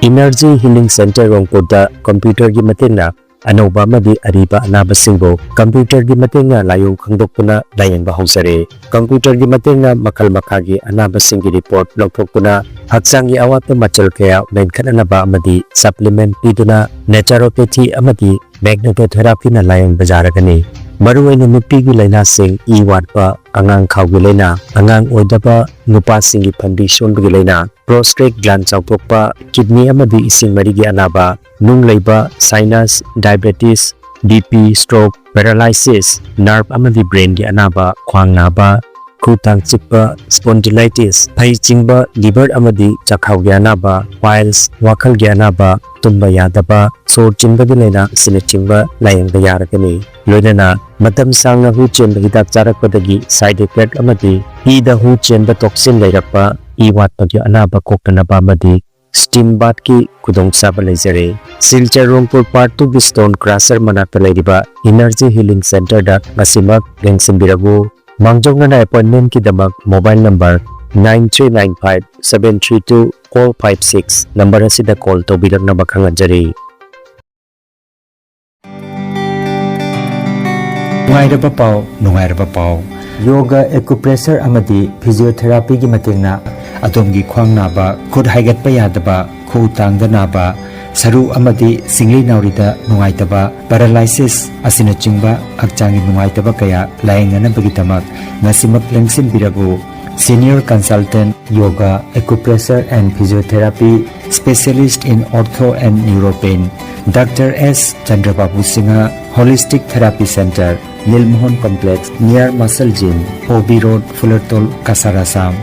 Energy Healing Center ꯔꯣꯡꯄꯨꯔꯗ ꯀꯝꯄ꯭ꯌꯨꯇꯔꯒꯤ ꯃꯇꯦꯡꯅ ꯑꯅꯧꯕ ꯑꯃꯗꯤ ꯑꯔꯤꯕ ꯑꯅꯥꯕꯁꯤꯡꯕꯨ ꯀꯝꯄ꯭ꯌꯨꯇꯔꯒꯤ ꯃꯇꯦꯡꯅ ꯂꯥꯏꯑꯣꯡ ꯈꯪꯗꯣꯛꯇꯨꯅ ꯂꯥꯌꯦꯡꯕ ꯍꯧꯖꯔꯦ꯫ ꯀꯝꯄ꯭ꯌꯨꯇꯔꯒꯤ ꯃꯇꯦꯡꯅ ꯃꯈꯜ ꯃꯈꯥꯒꯤ ꯑꯅꯥꯕꯁꯤꯡꯒꯤ ꯔꯤꯄꯣꯔꯠ ꯂꯧꯊꯣꯛꯇꯨꯅ, ꯍꯛꯆꯥꯡꯒꯤ ꯑꯋꯥꯠꯄ ꯃꯆꯜ ꯀꯌꯥ ꯃꯦꯟꯈꯠꯅꯅꯕ ꯑꯃꯗꯤ ꯁꯄ꯭ꯂꯤꯃꯦꯟꯠ ꯄꯤꯗꯨꯅ, ꯅꯦꯆꯔꯣꯄꯦꯊꯤ ꯑꯃꯗꯤ ꯃꯦꯒꯅꯦꯇꯣꯊꯦꯔꯥꯄꯤꯅ ꯂꯥꯌꯦꯡꯕ ꯌꯥꯔꯒꯅꯤ꯫ ꯃꯔꯨꯑꯣꯏꯅ ꯅꯨꯄꯤꯒꯤ ꯂꯥꯏꯅꯥꯁꯤꯡ, ꯏ ꯋꯥꯠꯄ, ꯑꯉꯥꯡ ꯈꯥꯎꯒꯤ ꯂꯥꯏꯅꯥ, ꯑꯉꯥꯡ ꯑꯣꯏꯗꯕ, ꯅꯨꯄꯥꯁꯤꯡꯒꯤ ꯐꯟꯕꯤ ꯁꯣꯟꯕꯒꯤ ꯂꯥꯏꯅꯥ, ꯄ꯭ꯔꯣꯁꯇꯦꯠ ꯒ꯭ꯂꯥꯟ ꯆꯥꯎꯊꯣꯛꯄ, ꯀꯤꯗꯅꯤ ꯑꯃꯗꯤ ꯏꯁꯤꯡ ꯃꯔꯤꯒꯤ ꯑꯅꯥꯕ, ꯅꯨꯡ ꯂꯩꯕ, sinus, diabetes, B P, stroke, paralysis, nerve ꯑꯃꯗꯤ ꯕ꯭ꯔꯦꯟꯒꯤ ꯑꯅꯥꯕ, ꯈ꯭ꯋꯥꯡ ꯅꯥꯕ, ꯈꯨ ꯇꯥꯡ ꯆꯤꯛꯄ, ꯁ꯭ꯄꯣꯟꯗꯤꯂꯥꯏꯇꯤꯁ, ꯐꯩ ꯆꯤꯡꯕ, ꯂꯤꯚꯔ ꯑꯃꯗꯤ ꯆꯥꯛꯈꯥꯎꯒꯤ ꯑꯅꯥꯕ, ꯄꯥꯏꯜꯁ, ꯋꯥꯈꯜꯒꯤ ꯑꯅꯥꯕ, ꯇꯨꯝꯕ ꯌꯥꯗꯕ, ꯁꯣꯔ ꯆꯤꯟꯕꯒꯤ ꯂꯥꯏꯅꯥ ꯑꯁꯤꯅꯆꯤꯡꯕ ꯂꯥꯌꯦꯡꯕ ꯌꯥꯔꯒꯅꯤ꯫ ꯂꯣꯏꯅꯅ ꯃꯇꯝ ꯁꯥꯡꯅ ꯍꯨ ꯆꯦꯟꯕ ꯍꯤꯗꯥꯛ ꯆꯥꯔꯛꯄꯗꯒꯤ ꯁꯥꯏꯗ ꯏꯐꯦꯛ ꯑꯃꯗꯤ ꯏꯗ ꯍꯨ ꯆꯦꯟꯕ ꯇꯣꯛꯁꯤꯟ ꯂꯩꯔꯛꯄ, ꯏ ꯋꯥꯠꯄꯒꯤ ꯑꯅꯥꯕ ꯀꯣꯛꯅꯅꯕ ꯑꯃꯗꯤ ꯁ꯭ꯇꯤꯝ ꯕꯥꯊꯀꯤ ꯈꯨꯗꯣꯡꯆꯥꯕ ꯂꯩꯖꯔꯦ꯫ ꯁꯤꯜꯆꯔ ꯔꯣꯡꯄꯨꯔ ꯄꯥꯔꯠ ꯇꯨꯒꯤ ꯁ꯭ꯇꯣꯟ ꯀ꯭ꯔꯁꯔ ꯃꯅꯥꯛꯇ ꯂꯩꯔꯤꯕ ꯏꯅꯔꯖꯤ ꯍꯤꯂꯤꯡ ꯁꯦꯟꯇꯔꯗ ꯉꯁꯤꯃꯛ ꯂꯦꯡꯁꯤꯟꯕꯤꯔꯛꯎ꯫ ꯃꯥꯡꯖꯧꯅꯅ ꯑꯦꯄꯣꯏꯟꯃꯦꯟꯠꯀꯤꯗꯃꯛ mobile number nine three nine five seven three two four five six number ꯑꯁꯤꯗ ꯀꯣꯜ ꯇꯧꯕꯤꯔꯛꯅꯕ ꯈꯪꯍꯟꯖꯔꯤ꯫ ꯅꯨꯡꯉꯥꯏꯔꯕ ꯄꯥꯎ, ꯅꯨꯡꯉꯥꯏꯔꯕ ꯄꯥꯎ꯫ ꯌꯣꯒ, ꯑꯦꯀꯨꯄ꯭ꯔꯦꯁꯔ ꯑꯃꯗꯤ ꯐꯤꯖꯤꯑꯣꯊꯦꯔꯥꯄꯤꯒꯤ ꯃꯇꯦꯡꯅ ꯑꯗꯣꯝꯒꯤ ꯈ꯭ꯋꯥꯡ ꯅꯥꯕ, ꯈꯨꯠ ꯍꯥꯏꯒꯠꯄ ꯌꯥꯗꯕ, ꯈꯨꯎ ꯇꯥꯡꯗ ꯅꯥꯕ, ꯁꯔꯨ ꯑꯃꯗꯤ ꯁꯤꯡꯂꯤ ꯅꯥꯎꯔꯤꯗ ꯅꯨꯡꯉꯥꯏꯇꯕ, ꯄꯦꯔꯥꯂꯥꯏꯁꯤꯁ ꯑꯁꯤꯅꯆꯤꯡꯕ ꯍꯛꯆꯥꯡꯒꯤ ꯅꯨꯡꯉꯥꯏꯇꯕ ꯀꯌꯥ ꯂꯥꯌꯦꯡꯅꯅꯕꯒꯤꯗꯃꯛ ꯉꯁꯤꯃꯛ ꯂꯦꯡꯁꯤꯟꯕꯤꯔꯛꯎ꯫ Senior Consultant Yoga, Acupressure and Physiotherapy, Specialist in Ortho and Neuropain, Doctor S Chandrababu Singha, Holistic Therapy Center, Lilmohon Complex, near Muscle Gym, O B Road, Fulertol, Kasar, Assam.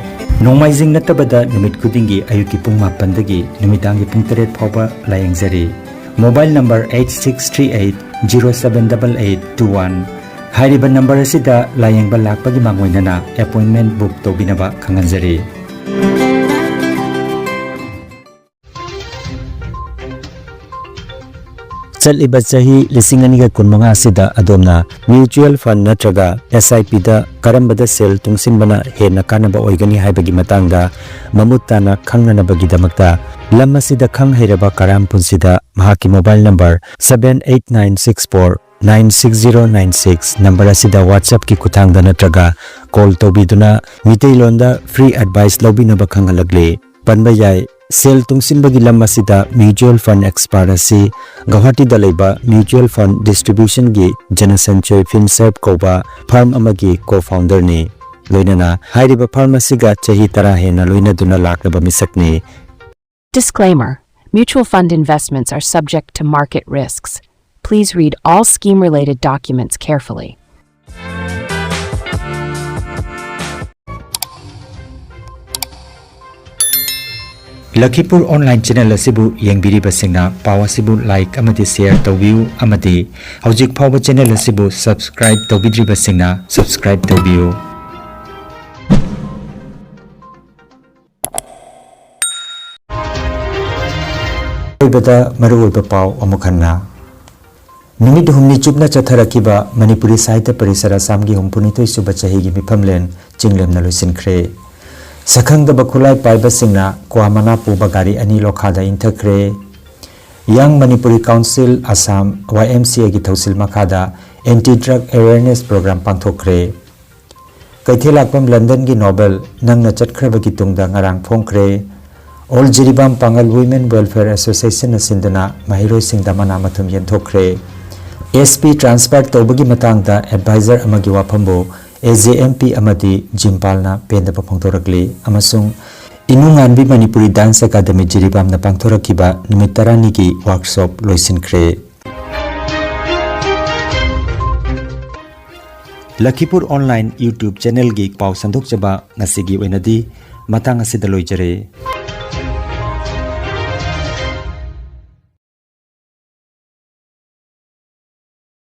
ꯅꯣꯡꯃꯥꯏꯖꯤꯡ ꯅꯠꯇꯕꯗ ꯅꯨꯃꯤꯠ ꯈꯨꯗꯤꯡꯒꯤ ꯑꯌꯨꯛꯀꯤ ꯄꯨꯡ ꯃꯥꯄꯟꯗꯒꯤ ꯅꯨꯃꯤꯗꯥꯡꯒꯤ ꯄꯨꯡ ꯇꯔꯦꯠ ꯐꯥꯎꯕ ꯂꯥꯌꯦꯡꯖꯔꯤ꯫ Mobile number eight six three eight zero seven eight eight two one꯫ ꯍꯥꯏꯔꯤꯕ ꯅꯝꯕꯔ ꯑꯁꯤꯗ ꯂꯥꯌꯦꯡꯕ ꯂꯥꯛꯄꯒꯤ ꯃꯥꯡꯑꯣꯏꯅꯅ ꯑꯦꯄꯣꯏꯟꯃꯦꯟꯠ ꯕꯨꯛ ꯇꯧꯕꯤꯅꯕ ꯈꯪꯍꯟꯖꯔꯤ꯫ ꯆꯠꯂꯤꯕ ꯆꯍꯤ ꯂꯤꯁꯤꯡ ꯑꯅꯤꯒ ꯀꯨꯟꯃꯉꯥ ꯑꯁꯤꯗ ꯑꯗꯣꯝꯅ mutual fund ꯅꯠꯇ꯭ꯔꯒ S I P ꯗ ꯀꯔꯝꯕꯗ ꯁꯦꯜ ꯇꯨꯡꯁꯤꯟꯕꯅ ꯍꯦꯟꯅ ꯀꯥꯟꯅꯕ ꯑꯣꯏꯒꯅꯤ ꯍꯥꯏꯕꯒꯤ ꯃꯇꯥꯡꯗ ꯃꯃꯨꯠ ꯇꯥꯅ ꯈꯪꯅꯅꯕꯒꯤꯗꯃꯛꯇ ꯂꯝ ꯑꯁꯤꯗ ꯈꯪ ꯍꯩꯔꯕ ꯀꯔꯥꯝ ꯄꯨꯟꯁꯤꯗ ꯃꯍꯥꯛꯀꯤ mobile number seven eight nine six four nine six zero nine six number ꯑꯁꯤꯗ WhatsApp-ꯀꯤ ꯈꯨꯠꯊꯥꯡꯗ ꯅꯠꯇ꯭ꯔꯒ call ꯇꯧꯕꯤꯗꯨꯅ ꯃꯤꯇꯩꯂꯣꯟꯗ free advice ꯂꯧꯕꯤꯅꯕ ꯈꯪꯍꯜꯂꯛꯂꯤ꯫ ꯄꯟꯕ ꯌꯥꯏ, ꯁꯦꯜ ꯇꯨꯡꯁꯤꯟꯕꯒꯤ ꯂꯝ ꯑꯁꯤꯗ mutual fund expert ꯑꯁꯤ ꯒꯧꯍꯥꯇꯤꯗ ꯂꯩꯕ mutual fund distribution-ꯒꯤ ꯖꯅꯁꯟꯆꯣꯏ FinServ ꯀꯧꯕ firm ꯑꯃꯒꯤ co-founder-ꯅꯤ꯫ ꯂꯣꯏꯅꯅ ꯍꯥꯏꯔꯤꯕ firm ꯑꯁꯤꯒ ꯆꯍꯤ ꯇꯔꯥ ꯍꯦꯟꯅ ꯂꯣꯏꯅꯗꯨꯅ ꯂꯥꯛꯂꯕ ꯃꯤꯁꯛꯅꯤ꯫ Disclaimer: Mutual fund investments are subject to market risks. Please read all scheme related documents carefully. Lakhipur online channel ꯑꯁꯤꯕꯨ ꯌꯦꯡꯕꯤꯔꯤꯕꯁꯤꯡꯅ ꯄꯥꯎ ꯑꯁꯤꯕꯨ like ꯑꯃꯗꯤ share ꯇꯧꯕꯤꯌꯨ ꯑꯃꯗꯤ ꯍꯧꯖꯤꯛ ꯐꯥꯎꯕ ꯆꯦꯅꯦꯜ ꯑꯁꯤꯕꯨ subscribe ꯇꯧꯕꯤꯗ꯭ꯔꯤꯕꯁꯤꯡꯅ subscribe ꯇꯧꯕꯤꯌꯨ꯫ ꯑꯔꯣꯏꯕꯗ ꯃꯔꯨꯑꯣꯏꯕ ꯄꯥꯎ ꯑꯃꯨꯛ ꯍꯟꯅ꯫ ꯅꯨꯃꯤꯠ ꯍꯨꯝꯅꯤ ꯆꯨꯞꯅ ꯆꯠꯊꯔꯛꯈꯤꯕ ꯃꯅꯤꯄꯨꯔꯤ ꯁꯥꯍꯤꯇ꯭ꯌ ꯄꯔꯤꯁꯠ ꯑꯁꯥꯝꯒꯤ ꯍꯨꯝꯐꯨꯅꯤꯊꯣꯏ ꯁꯨꯕ ꯆꯍꯤꯒꯤ ꯃꯤꯐꯝꯂꯦꯟ ꯆꯤꯡꯂꯦꯝꯅ ꯂꯣꯏꯁꯤꯟꯈ꯭ꯔꯦ꯫ ꯁꯛꯈꯪꯗꯕ ꯈꯨꯠꯂꯥꯏ ꯄꯥꯏꯕꯁꯤꯡꯅ ꯀ꯭ꯋꯥ ꯃꯅꯥ ꯄꯨꯕ ꯒꯥꯔꯤ ꯑꯅꯤ ꯂꯣꯈꯥꯗ ꯏꯟꯊꯈ꯭ꯔꯦ꯫ Young Manipuri Council Assam, Y M C A-ꯒꯤ ꯊꯧꯁꯤꯜ ꯃꯈꯥꯗ anti drug awareness program ꯄꯥꯡꯊꯣꯛꯈ꯭ꯔꯦ꯫ ꯀꯩꯊꯦꯜꯂꯥꯛꯄꯝ ꯂꯟꯗꯟꯒꯤ ꯅꯣꯕꯦꯜ ꯅꯪꯅ ꯆꯠꯈ꯭ꯔꯕꯒꯤ ꯇꯨꯡꯗ ꯉꯔꯥꯡ ꯐꯣꯡꯈ꯭ꯔꯦ꯫ All ꯖꯤꯔꯤꯕꯥꯝ ꯄꯥꯉꯜ Women Welfare Association-ꯅ ꯁꯤꯟꯗꯨꯅ ꯃꯍꯩꯔꯣꯏꯁꯤꯡꯗ ꯃꯅꯥ ꯃꯊꯨꯝ ꯌꯦꯟꯊꯣꯛꯈ꯭ꯔꯦ꯫ S P transfer ꯇꯧꯕꯒꯤ ꯃꯇꯥꯡꯗ advisor ꯑꯃꯒꯤ ꯋꯥꯐꯝꯕꯨ A J M P ꯑꯃꯗꯤ ꯖꯤꯝꯄꯥꯜꯅ ꯄꯦꯟꯗꯕ ꯐꯣꯡꯗꯣꯔꯛꯂꯤ ꯑꯃꯁꯨꯡ ꯏꯅꯨꯉꯥꯟꯕꯤ ꯃꯅꯤꯄꯨꯔꯤ Dance Academy ꯖꯤꯔꯤꯕꯥꯝꯅ ꯄꯥꯡꯊꯣꯔꯛꯈꯤꯕ ꯅꯨꯃꯤꯠ ꯇꯔꯥꯅꯤꯒꯤ workshop ꯂꯣꯏꯁꯤꯟꯈ꯭ꯔꯦ꯫ ꯂꯈꯤꯄꯨꯔ ꯑꯣꯟꯂꯥꯏꯟ YouTube channel-ꯒꯤ ꯄꯥꯎ ꯁꯟꯗꯣꯛꯆꯕ ꯉꯁꯤꯒꯤ ꯑꯣꯏꯅꯗꯤ ꯃꯇꯥꯡ ꯑꯁꯤꯗ ꯂꯣꯏꯖꯔꯦ꯫